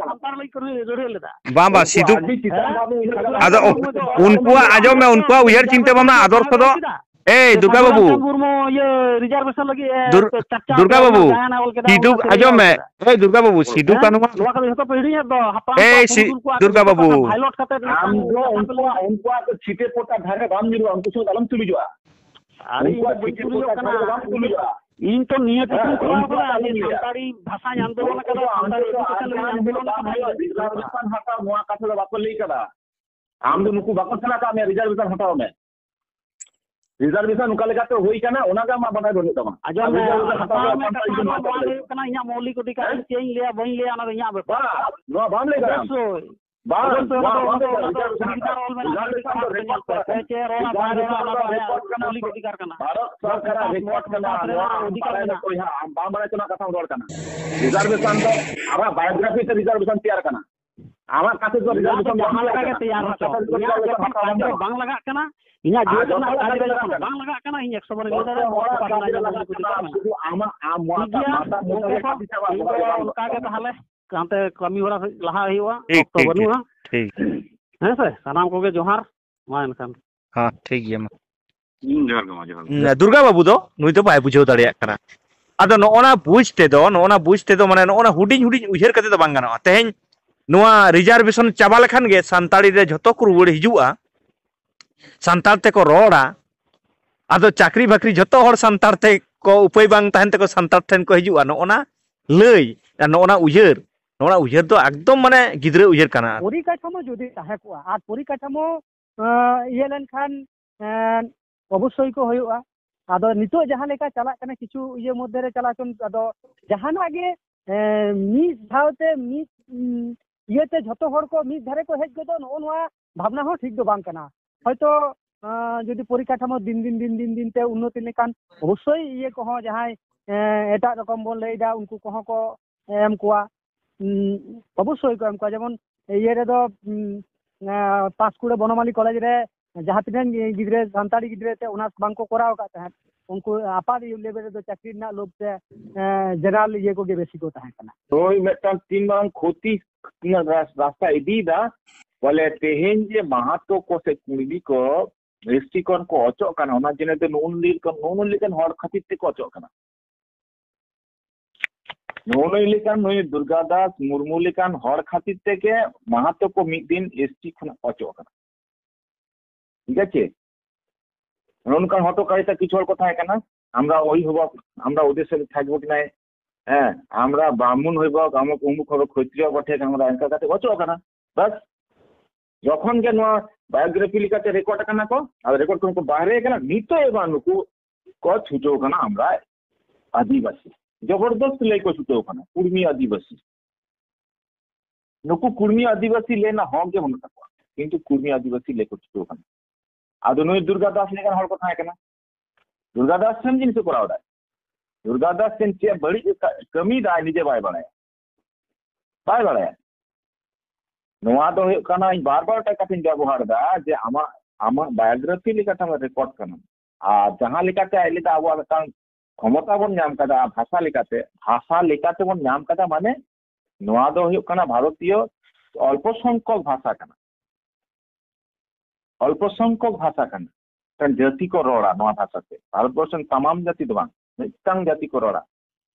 ᱥᱟᱱᱛᱟᱲ ᱞᱟᱹᱜᱤᱫ ᱠᱚ ᱞᱟᱹᱲᱦᱟᱹᱭ ᱞᱮᱫᱟ᱾ ᱵᱟᱝ, ᱵᱟᱝ, ᱥᱤᱫᱩ, ᱟᱹᱰᱤ ᱪᱮᱛᱟᱱ ᱫᱷᱟᱯ ᱨᱮ ᱩᱭᱦᱟᱹᱨ ᱠᱟᱫᱟ᱾ ᱟᱫᱚ ᱩᱱᱠᱩᱣᱟᱜ, ᱟᱸᱡᱚᱢ ᱢᱮ, ᱩᱱᱠᱩᱣᱟᱜ ᱩᱭᱦᱟᱹᱨ ᱪᱤᱱᱛᱟᱹ ᱵᱷᱟᱵᱽᱱᱟ, ᱟᱫᱚᱨᱥᱚ ᱫᱚ, ᱮᱭ, ᱫᱩᱨᱜᱟ ᱵᱟᱹᱵᱩ, ᱥᱟᱹᱫᱷᱩ ᱨᱟᱢᱪᱟᱸᱫᱽ ᱢᱩᱨᱢᱩ ᱤᱭᱟᱹ ᱨᱤᱡᱟᱨᱵᱷᱮᱥᱚᱱ ᱞᱟᱹᱜᱤᱫ, ᱮ, ᱫᱩᱨ-, ᱪᱟᱨᱪᱟ ᱫᱩᱨᱜᱟ ᱠᱟᱜ ᱵᱟᱹᱵᱩ, ᱵᱚᱱᱟ, ᱡᱟᱦᱟᱸᱭ ᱚᱞ ᱠᱮᱫᱟ, ᱥᱤᱫᱩ, ᱚᱱᱟ ᱥᱮᱨᱮᱧ ᱟᱸᱡᱚᱢ ᱚᱞ ᱢᱮ, ᱠᱮᱫᱟ᱾ ᱮᱭ, ᱫᱩᱨᱜᱟ ᱵᱟᱹᱵᱩ, ᱥᱤᱫᱩ ᱦᱮᱸ? ᱠᱟᱹᱱᱦᱩ, ᱱᱚᱣᱟ ᱠᱚᱫᱚ ᱡᱷᱚᱛᱚ ᱯᱮ ᱦᱤᱲᱤᱧᱮᱫ ᱫᱚ, ᱦᱟᱯᱲᱟᱢ ᱮᱭ, ᱠᱚᱣᱟᱜ ᱥᱤ-, ᱯᱩᱨᱩᱫᱷᱩᱞ ᱠᱚᱣᱟᱜ ᱫᱩᱨᱜᱟ ᱡᱷᱚᱛᱚ ᱵᱟᱹᱵᱩ᱾ ᱠᱟᱛᱷᱟ ᱵᱷᱟᱭᱞᱚᱴ ᱠᱟᱛᱮ ᱟᱢ ᱱᱚᱝᱠᱟ ᱫᱚ ᱠᱟᱛᱷᱟ ᱯᱮ ᱞᱟᱹᱭ ᱩᱱᱠᱩᱣᱟᱜ, ᱠᱮᱫᱟ᱾ ᱩᱱᱠᱩᱣᱟᱜ ᱫᱚ ᱪᱷᱤᱴᱟᱹ ᱯᱚᱴᱟ ᱫᱷᱟᱨᱮ ᱵᱟᱢ ᱧᱩᱨᱩᱜᱼᱟ, ᱩᱱᱠᱩ ᱥᱚᱸᱜᱮ ᱟᱞᱚᱢ ᱛᱩᱞᱩᱡᱚᱜᱼᱟ᱾ ᱟᱨ ᱤᱧ ᱫᱚ ᱩᱱᱠᱩᱣᱟᱜ ᱵᱟᱹᱧ ᱪᱷᱤᱴᱟᱹ ᱛᱩᱞᱩᱡᱚᱜ ᱯᱚᱴᱟ ᱠᱟᱱᱟ᱾ ᱫᱷᱟᱨᱮ ᱵᱟᱢ ᱛᱩᱞᱩᱡᱚᱜᱼᱟ᱾ ᱤᱧ ᱛᱚ ᱱᱤᱭᱟᱹ ᱴᱩᱠᱩᱧ ᱦᱮᱸ, ᱠᱚᱨᱟᱣ ᱩᱱᱠᱩᱣᱟᱜ ᱠᱟᱫᱟ ᱫᱚ ᱡᱮ ᱟᱞᱚᱢ ᱞᱟᱹᱭᱟ᱾ ᱥᱟᱱᱛᱟᱲᱤ ᱵᱷᱟᱥᱟᱧ ᱟᱱᱫᱳᱞᱚᱱ ᱩᱱᱠᱩᱣᱟᱜ ᱠᱟᱫᱟ, ᱫᱚ ᱟᱢ ᱥᱟᱱᱛᱟᱲᱤ ᱫᱚ ᱟᱹᱰᱤ ᱮᱰᱩᱠᱮᱥᱚᱱ ᱞᱟᱹᱜᱤᱫ ᱟᱹᱰᱤ ᱟᱱᱫᱳᱞᱚᱱ ᱠᱟᱛᱷᱟ ᱠᱟᱫᱟ᱾ ᱦᱩᱭᱩᱜᱼᱟ, ᱨᱤᱡᱟᱨᱵᱷᱮᱥᱚᱱ ᱦᱟᱛᱟᱣ, ᱱᱚᱣᱟ ᱠᱟᱛᱷᱟ ᱫᱚ ᱵᱟᱠᱚ ᱞᱟᱹᱭ ᱠᱟᱫᱟ᱾ ᱟᱢ ᱫᱚ ᱱᱩᱠᱩ ᱵᱟᱠᱚ ᱥᱮᱬᱟ ᱠᱟᱜ ᱢᱮᱭᱟ, ᱨᱤᱡᱟᱨᱵᱷᱮᱥᱚᱱ ᱦᱟᱛᱟᱣ ᱢᱮ᱾ ᱨᱤᱡᱟᱨᱵᱷᱮᱥᱚᱱ ᱚᱠᱟ ᱞᱮᱠᱟᱛᱮ ᱦᱩᱭ ᱠᱟᱱᱟ, ᱚᱱᱟ ᱜᱮ ᱟᱢᱟᱜ ᱵᱟᱰᱟᱭ ᱵᱟᱹᱱᱩᱜ ᱛᱟᱢᱟ᱾ ᱟᱸᱡᱚᱢ ᱟᱨ ᱢᱮ, ᱨᱤᱡᱟᱨᱵᱷᱮᱥᱚᱱ ᱦᱟᱛᱟᱣ ᱦᱟᱛᱟᱣ ᱫᱚ ᱢᱮ, ᱥᱟᱱᱛᱟᱲ ᱠᱟᱛᱷᱟ ᱡᱩᱫᱤ ᱢᱟ ᱵᱟᱠᱚ ᱱᱚᱣᱟ ᱞᱟᱹᱭ ᱦᱩᱭᱩᱜ ᱠᱟᱱᱟ, ᱤᱧᱟᱹᱜ ᱢᱳᱣᱞᱤᱠ ᱚᱫᱷᱤᱠᱟᱨ, ᱦᱮᱸ? ᱤᱧ ᱪᱮᱫ ᱤᱧ ᱞᱟᱹᱭᱟ, ᱵᱟᱹᱧ ᱞᱟᱹᱭᱟ, ᱚᱱᱟ ᱫᱚ ᱤᱧᱟᱹᱜ ᱵᱮᱯᱟᱨ᱾ ᱵᱟᱝ, ᱱᱚᱣᱟ ᱵᱟᱢ ᱞᱟᱹᱭ ᱫᱟᱲᱮᱭᱟᱜᱼᱟ᱾ ᱚᱵᱚᱥᱥᱳᱭ᱾ ᱵᱟᱝ, ᱚᱵᱚᱥᱥᱳᱭ, ᱱᱚᱣᱟ ᱚᱱᱟ ᱫᱚ, ᱚᱱᱟ ᱫᱚ ᱚᱱᱟ ᱫᱚ ᱚᱫᱷᱤᱠᱟᱨ ᱚᱞ ᱢᱮᱱᱟᱜᱼᱟ, ᱚᱫᱷᱤᱠᱟᱨ ᱨᱮ ᱧᱮᱞ ᱯᱮ, ᱪᱮᱫ ᱨᱚᱲᱟ, ᱵᱟᱭ ᱨᱚᱲᱟ, ᱚᱱᱟ ᱫᱚ ᱟᱭᱟᱜ ᱢᱚᱣᱞᱤᱠ ᱚᱫᱷᱤᱠᱟᱨ ᱠᱟᱱᱟ᱾ ᱵᱷᱟᱨᱚᱛ ᱥᱚᱨᱠᱟᱨᱟᱜ ᱨᱮᱠᱚᱨᱰ ᱠᱟᱱᱟ, ᱱᱚᱣᱟ ᱟᱢ ᱵᱟᱲᱟᱭ ᱵᱚᱭᱦᱟ, ᱟᱢ ᱵᱟᱢ ᱵᱟᱲᱟᱭ ᱛᱮ ᱱᱚᱣᱟ ᱠᱟᱛᱷᱟᱢ ᱨᱚᱲ ᱠᱟᱱᱟ᱾ ᱨᱤᱡᱟᱨᱵᱷᱮᱥᱚᱱ ᱫᱚ ᱟᱢᱟᱜ ᱵᱟᱭᱳᱜᱨᱟᱯᱷᱤ ᱛᱮ ᱨᱤᱡᱟᱨᱵᱷᱮᱥᱚᱱ ᱛᱮᱭᱟᱨ ᱠᱟᱱᱟ᱾ ᱟᱢᱟᱜ ᱠᱟᱛᱷᱟ ᱫᱚ ᱨᱤᱡᱟᱨᱵᱷᱮᱥᱚᱱ ᱫᱚ ᱡᱟᱦᱟᱸ ᱞᱮᱠᱟ ᱜᱮ ᱛᱮᱭᱟᱨ ᱦᱚᱪᱚ, ᱤᱧᱟᱹᱜ ᱡᱮ ᱠᱳᱱᱳ ᱠᱟᱡᱽ ᱨᱮ ᱵᱟᱝ ᱞᱟᱜᱟᱜ ᱠᱟᱱᱟ, ᱤᱧᱟᱹᱜ ᱡᱤᱭᱚᱱ ᱨᱮᱱᱟᱜ ᱠᱟᱡᱽ ᱨᱮ ᱡᱚᱠᱷᱚᱱ ᱵᱟᱝ ᱞᱟᱜᱟᱜ ᱠᱟᱱᱟ, ᱤᱧ ᱮᱠᱥᱚ ᱵᱟᱨ ᱤᱧ ᱞᱟᱹᱭ ᱫᱟᱲᱮᱭᱟᱜᱼᱟ, ᱥᱩᱫᱷᱩ ᱟᱢᱟᱜ, ᱟᱢ ᱴᱷᱤᱠ ᱜᱮᱭᱟ, ᱜᱚᱢᱠᱮ ᱠᱚ, ᱤᱧ ᱫᱚ ᱚᱱᱠᱟ ᱜᱮ ᱛᱟᱦᱚᱞᱮ ᱦᱟᱱᱛᱮ ᱠᱟᱹᱢᱤ ᱦᱚᱨᱟ ᱥᱮᱫ ᱞᱟᱦᱟ ᱦᱩᱭᱩᱜᱼᱟ, ᱴᱷᱤᱠ, ᱚᱠᱛᱚ ᱴᱷᱤᱠ, ᱵᱟᱹᱱᱩᱜᱼᱟ᱾ ᱴᱷᱤᱠ᱾ ᱦᱮᱸ ᱥᱮ, ᱥᱟᱱᱟᱢ ᱠᱚᱜᱮ ᱡᱚᱦᱟᱨ᱾ ᱢᱟ ᱮᱱᱠᱷᱟᱱ᱾ ᱦᱮᱸ, ᱴᱷᱤᱠ ᱜᱮᱭᱟ, ᱢᱟ᱾ ᱦᱩᱸ, ᱡᱚᱦᱟᱨ ᱜᱮ, ᱢᱟ, ᱡᱚᱦᱟᱨ ᱜᱮ᱾ ᱦᱩᱸ, ᱫᱩᱨᱜᱟ ᱵᱟᱹᱵᱩ ᱫᱚ, ᱱᱩᱭ ᱫᱚ ᱵᱟᱭ ᱵᱩᱡᱷᱟᱹᱣ ᱫᱟᱲᱮᱭᱟᱜ ᱠᱟᱱᱟ᱾ ᱟᱫᱚ ᱱᱚᱜᱼᱚ ᱱᱟ ᱵᱩᱡᱽ ᱛᱮᱫᱚ, ᱱᱚᱜᱼᱚ ᱱᱟ ᱵᱩᱡᱽ ᱛᱮᱫᱚ, ᱢᱟᱱᱮ, ᱱᱚᱜᱼᱚ ᱱᱟ ᱦᱩᱰᱤᱧ ᱦᱩᱰᱤᱧ ᱩᱭᱦᱟᱹᱨ ᱠᱟᱛᱮ ᱫᱚ ᱵᱟᱝ ᱜᱟᱱᱚᱜᱼᱟ᱾ ᱛᱮᱦᱮᱧ ᱱᱚᱣᱟ ᱨᱤᱡᱟᱨᱵᱷᱮᱥᱚᱱ ᱪᱟᱵᱟ ᱞᱮᱠᱷᱟᱱ ᱜᱮ ᱥᱟᱱᱛᱟᱲᱤ ᱨᱮ ᱡᱷᱚᱛᱚ ᱠᱚ ᱨᱩᱣᱟᱹᱲ ᱦᱤᱡᱩᱜᱼᱟ, ᱥᱟᱱᱛᱟᱲ ᱛᱮᱠᱚ ᱨᱚᱲᱟ, ᱟᱫᱚ ᱪᱟᱹᱠᱨᱤ ᱵᱟᱹᱠᱨᱤ ᱡᱷᱚᱛᱚ ᱦᱚᱲ ᱥᱟᱱᱛᱟᱲ ᱛᱮᱠᱚ, ᱩᱯᱟᱹᱭ ᱵᱟᱝ ᱛᱟᱦᱮᱱ ᱛᱮᱠᱚ ᱥᱟᱱᱛᱟᱲ ᱴᱷᱮᱱ ᱠᱚ ᱦᱤᱡᱩᱜᱼᱟ᱾ ᱱᱚᱜᱼᱚ ᱱᱟ ᱞᱟᱹᱭ ᱟᱨ ᱱᱚᱜᱼᱚ ᱱᱟ ᱩᱭᱦᱟᱹᱨ, ᱱᱚᱜᱼᱚ ᱱᱟ ᱩᱭᱦᱟᱹᱨ ᱫᱚ ᱮᱠᱫᱚᱢ, ᱢᱟᱱᱮ, ᱜᱤᱫᱽᱨᱟᱹ ᱩᱭᱦᱟᱹᱨ ᱠᱟᱱᱟ᱾ ᱯᱚᱨᱤᱠᱟᱴᱷᱟᱢᱳ ᱡᱩᱫᱤ ᱛᱟᱦᱮᱸ ᱠᱚᱜᱼᱟ, ᱟᱨ ᱯᱚᱨᱤᱠᱟᱴᱷᱟᱢᱳ, ᱟᱸ, ᱤᱭᱟᱹ ᱞᱮᱱᱠᱷᱟᱱ, ᱟᱸ, ᱚᱵᱚᱥᱥᱳᱭ ᱠᱚ ᱦᱩᱭᱩᱜᱼᱟ᱾ ᱟᱫᱚ ᱱᱤᱛᱚᱜ ᱡᱟᱦᱟᱸ ᱞᱮᱠᱟ ᱪᱟᱞᱟᱜ ᱠᱟᱱᱟ, ᱠᱤᱪᱷᱩ ᱤᱭᱟᱹ ᱢᱚᱫᱽᱫᱷᱮ ᱨᱮ ᱪᱟᱞᱟᱣ ᱦᱚᱪᱚᱱ, ᱟᱫᱚ ᱡᱟᱦᱟᱱᱟᱜ ᱜᱮ, ᱮᱸ, ᱢᱤᱫ ᱫᱷᱟᱣ ᱛᱮ ᱢᱤᱫ, ᱩᱸ, ᱤᱭᱟᱹᱛᱮ ᱡᱷᱚᱛᱚ ᱦᱚᱲ ᱠᱚ ᱢᱤᱫ ᱫᱷᱟᱨᱮ ᱠᱚ ᱦᱮᱡ ᱜᱚᱫᱚᱜ, ᱱᱚᱜᱼᱚ ᱱᱚᱣᱟ ᱵᱷᱟᱵᱽᱱᱟ ᱦᱚᱸ ᱴᱷᱤᱠ ᱫᱚ ᱵᱟᱝ ᱠᱟᱱᱟ᱾ ᱦᱚᱭᱛᱳ, ᱟᱸ, ᱡᱩᱫᱤ ᱯᱚᱨᱤᱠᱟᱴᱷᱟᱢᱳ ᱫᱤᱱ ᱫᱤᱱ, ᱫᱤᱱ ᱫᱤᱱ, ᱫᱤᱱ ᱛᱮ ᱩᱱᱱᱚᱛᱤ ᱞᱮᱱᱠᱷᱟᱱ, ᱚᱵᱚᱥᱥᱳᱭ ᱤᱭᱟᱹ ᱠᱚᱦᱚᱸ, ᱡᱟᱦᱟᱸᱭ, ᱮᱸ, ᱮᱴᱟᱜ ᱨᱚᱠᱚᱢ ᱵᱚᱱ ᱞᱟᱹᱭᱫᱟ, ᱩᱱᱠᱩ ᱠᱚᱦᱚᱸ ᱠᱚ ᱮᱢ ᱠᱚᱣᱟ᱾ ᱩᱸ, ᱚᱵᱚᱥᱥᱳᱭ ᱠᱚ ᱮᱢ ᱠᱚᱣᱟ᱾ ᱡᱮᱢᱚᱱ ᱤᱭᱟᱹ ᱨᱮᱫᱚ, ᱩᱸ, ᱮᱸ, ᱯᱟᱸᱥᱠᱩᱲᱟᱹ ᱵᱚᱱᱚᱢᱟᱞᱤ ᱠᱚᱞᱮᱡᱽ ᱨᱮ ᱡᱟᱦᱟᱸ ᱛᱤᱱᱟᱹᱜ ᱜᱤᱫᱽᱨᱟᱹ ᱥᱟᱱᱛᱟᱲᱤ ᱜᱤᱫᱽᱨᱟᱹ ᱛᱮ ᱚᱱᱟᱨᱥ ᱵᱟᱝ ᱠᱚ ᱠᱚᱨᱟᱣ ᱟᱠᱟᱫ ᱛᱟᱦᱮᱸᱫ, ᱩᱱᱠᱩ ᱟᱯᱟᱨ ᱞᱮᱵᱮᱞ ᱨᱮᱫᱚ ᱪᱟᱹᱠᱨᱤ ᱨᱮᱱᱟᱜ ᱞᱳᱵᱷ ᱛᱮ, ᱮᱸ, ᱡᱮᱱᱟᱨᱮᱞ ᱤᱭᱟᱹ ᱠᱚᱜᱮ ᱵᱮᱥᱤ ᱠᱚ ᱛᱟᱦᱮᱸ ᱠᱟᱱᱟ᱾ ᱦᱳᱭ, ᱢᱤᱫᱴᱟᱝ ᱛᱤᱱ ᱢᱟᱨᱟᱝ ᱠᱷᱚᱛᱤ ᱨᱮᱱᱟᱜ ᱨᱟᱥ-, ᱨᱟᱥᱛᱟ ᱤᱫᱤᱭᱮᱫᱟ᱾ ᱵᱚᱞᱮ, ᱛᱮᱦᱮᱧ ᱡᱮ ᱢᱟᱦᱟᱛᱚ ᱠᱚ ᱥᱮ ᱠᱩᱲᱢᱤ ᱠᱚ ᱮᱥ ᱴᱤ ᱠᱷᱚᱱ ᱠᱚ ᱚᱪᱚᱜ ᱠᱟᱱᱟ, ᱚᱱᱟ ᱡᱮᱱᱟᱨᱮᱞ ᱛᱮ ᱱᱩᱜᱼᱩ ᱱᱩᱜᱼᱩ ᱞᱮᱠᱟᱱ, ᱱᱩᱜᱼᱩ ᱱᱩᱜᱼᱩ ᱞᱮᱠᱟᱱ ᱦᱚᱲ ᱠᱷᱟᱹᱛᱤᱨ ᱛᱮᱠᱚ ᱚᱪᱚᱜ ᱠᱟᱱᱟ᱾ ᱱᱩᱜᱼᱩ ᱱᱩᱭ ᱞᱮᱠᱟᱱ, ᱱᱩᱭ ᱫᱩᱨᱜᱟ ᱫᱟᱥ ᱢᱩᱨᱢᱩ ᱞᱮᱠᱟᱱ ᱦᱚᱲ ᱠᱷᱟᱹᱛᱤᱨ ᱛᱮᱜᱮ ᱢᱟᱦᱟᱛᱚ ᱠᱚ ᱢᱤᱫ ᱫᱤᱱ ᱮᱥ ᱴᱤ ᱠᱷᱚᱱᱟᱜ ᱚᱪᱚᱜ ᱠᱟᱱᱟ᱾ ᱴᱷᱤᱠ ᱟᱪᱷᱮ? ᱱᱚᱜᱼᱚ ᱱᱚᱝᱠᱟᱱ ᱦᱚᱴᱚᱠᱟᱨᱤᱛᱟ ᱠᱤᱪᱷᱩ ᱦᱚᱲ ᱠᱚ ᱛᱟᱦᱮᱸ ᱠᱟᱱᱟ, "আমরা অভিভাবক, আমরা ওদের সাথে থাকবো কি না, হ্যাঁ, আমরা ব্রাহ্মণ হইব, অমুক অমুক হবে, ক্ষত্রিয় বটে, আমরা এনকা ᱠᱟᱛᱮ ᱚᱪᱚᱜ ᱠᱟᱱᱟ᱾" ᱵᱟᱥ, ᱡᱚᱠᱷᱚᱱ ᱜᱮ ᱱᱚᱣᱟ ᱵᱟᱭᱳᱜᱨᱟᱯᱷᱤ ᱞᱮᱠᱟᱛᱮ ᱨᱮᱠᱚᱨᱰ ᱟᱠᱟᱱᱟ ᱠᱚ, ᱟᱨ ᱨᱮᱠᱚᱨᱰ ᱠᱷᱚᱱ ᱠᱚ ᱵᱟᱦᱨᱮ ᱟᱠᱟᱱᱟ, ᱱᱤᱛᱚᱜ ᱮᱵᱟᱨ ᱱᱩᱠᱩ ᱠᱚ ᱪᱷᱩᱴᱟᱹᱣ ᱠᱟᱱᱟ, "আমরা আদিবাসী", ᱡᱚᱵᱚᱨᱫᱚᱥᱛ ᱞᱟᱹᱭ ᱠᱚ ᱪᱷᱩᱴᱟᱹᱣ ᱠᱟᱱᱟ, "ᱠᱩᱲᱢᱤ ᱟᱹᱫᱤᱵᱟᱹᱥᱤ᱾" ᱱᱩᱠᱩ ᱠᱩᱲᱢᱤ ᱟᱹᱫᱤᱵᱟᱹᱥᱤ ᱞᱟᱹᱭ ᱨᱮᱱᱟᱜ ᱦᱚᱠ ᱜᱮ ᱵᱟᱹᱱᱩᱜ ᱛᱟᱠᱚᱣᱟ, ᱠᱤᱱᱛᱩ ᱠᱩᱲᱢᱤ ᱟᱹᱫᱤᱵᱟᱹᱥᱤ ᱞᱟᱹᱭ ᱠᱚ ᱪᱷᱩᱴᱟᱹᱣ ᱠᱟᱱᱟ᱾ ᱟᱫᱚ ᱱᱩᱭ ᱫᱩᱨᱜᱟ ᱫᱟᱥ ᱞᱮᱠᱟᱱ ᱦᱚᱲ ᱠᱚ ᱛᱟᱦᱮᱸ ᱠᱟᱱᱟ᱾ ᱫᱩᱨᱜᱟ ᱫᱟᱥ ᱥᱮᱢ ᱡᱤᱱᱤᱥ ᱮ ᱠᱚᱨᱟᱣ ᱮᱫᱟᱭ᱾ ᱫᱩᱨᱜᱟ ᱫᱟᱥ ᱥᱮᱢ ᱪᱮᱫ ᱵᱟᱹᱲᱤᱡ ᱮ ᱠᱟ-, ᱠᱟᱹᱢᱤᱭᱮᱫᱟ, ᱱᱤᱡᱮ ᱵᱟᱭ ᱵᱟᱲᱟᱭᱟ, ᱵᱟᱭ ᱵᱟᱲᱟᱭᱟ᱾ ᱱᱚᱣᱟ ᱫᱚ ᱦᱩᱭᱩᱜ ᱠᱟᱱᱟ, ᱤᱧ ᱵᱟᱨ ᱵᱟᱨ ᱮᱴᱟᱜ ᱠᱟᱛᱷᱟᱧ ᱵᱮᱵᱚᱦᱟᱨ ᱮᱫᱟ ᱡᱮ ᱟᱢᱟᱜ, ᱟᱢᱟᱜ ᱵᱟᱭᱳᱜᱨᱟᱯᱷᱤ ᱞᱮᱠᱟᱛᱮ ᱟᱢᱟᱜ ᱨᱮᱠᱚᱨᱰ ᱠᱟᱱᱟ᱾ ᱟᱨ ᱡᱟᱦᱟᱸ ᱞᱮᱠᱟᱛᱮ ᱟᱡ ᱞᱟᱹᱭᱫᱟ ᱟᱵᱚᱣᱟᱜ ᱢᱤᱫᱴᱟᱝ ᱠᱷᱚᱢᱚᱛᱟ ᱵᱚᱱ ᱧᱟᱢ ᱠᱟᱫᱟ ᱵᱷᱟᱥᱟ ᱞᱮᱠᱟᱛᱮ, ᱵᱷᱟᱥᱟ ᱞᱮᱠᱟᱛᱮ ᱵᱚᱱ ᱧᱟᱢ ᱠᱟᱫᱟ, ᱢᱟᱱᱮ ᱱᱚᱣᱟ ᱫᱚ ᱦᱩᱭᱩᱜ ᱠᱟᱱᱟ ᱵᱷᱟᱨᱚᱛᱤᱭᱚ ᱚᱞᱯᱚ ᱥᱚᱝᱠᱷᱚᱠ ᱵᱷᱟᱥᱟ ᱠᱟᱱᱟ᱾ ᱚᱞᱯᱚ ᱥᱚᱝᱠᱷᱚᱠ ᱵᱷᱟᱥᱟ ᱠᱟᱱᱟ᱾ ᱢᱤᱫᱴᱟᱝ ᱡᱟᱹᱛᱤ ᱠᱚ ᱨᱚᱲᱟ ᱱᱚᱣᱟ ᱵᱷᱟᱥᱟ ᱛᱮ᱾ ᱵᱷᱟᱨᱚᱛᱵᱚᱨᱥᱚ ᱨᱮᱱ ᱛᱟᱢᱟᱢ ᱡᱟᱹᱛᱤ ᱫᱚ ᱵᱟᱝ, ᱢᱤᱫᱴᱟᱝ ᱡᱟᱹᱛᱤ ᱠᱚ ᱨᱚᱲᱟ᱾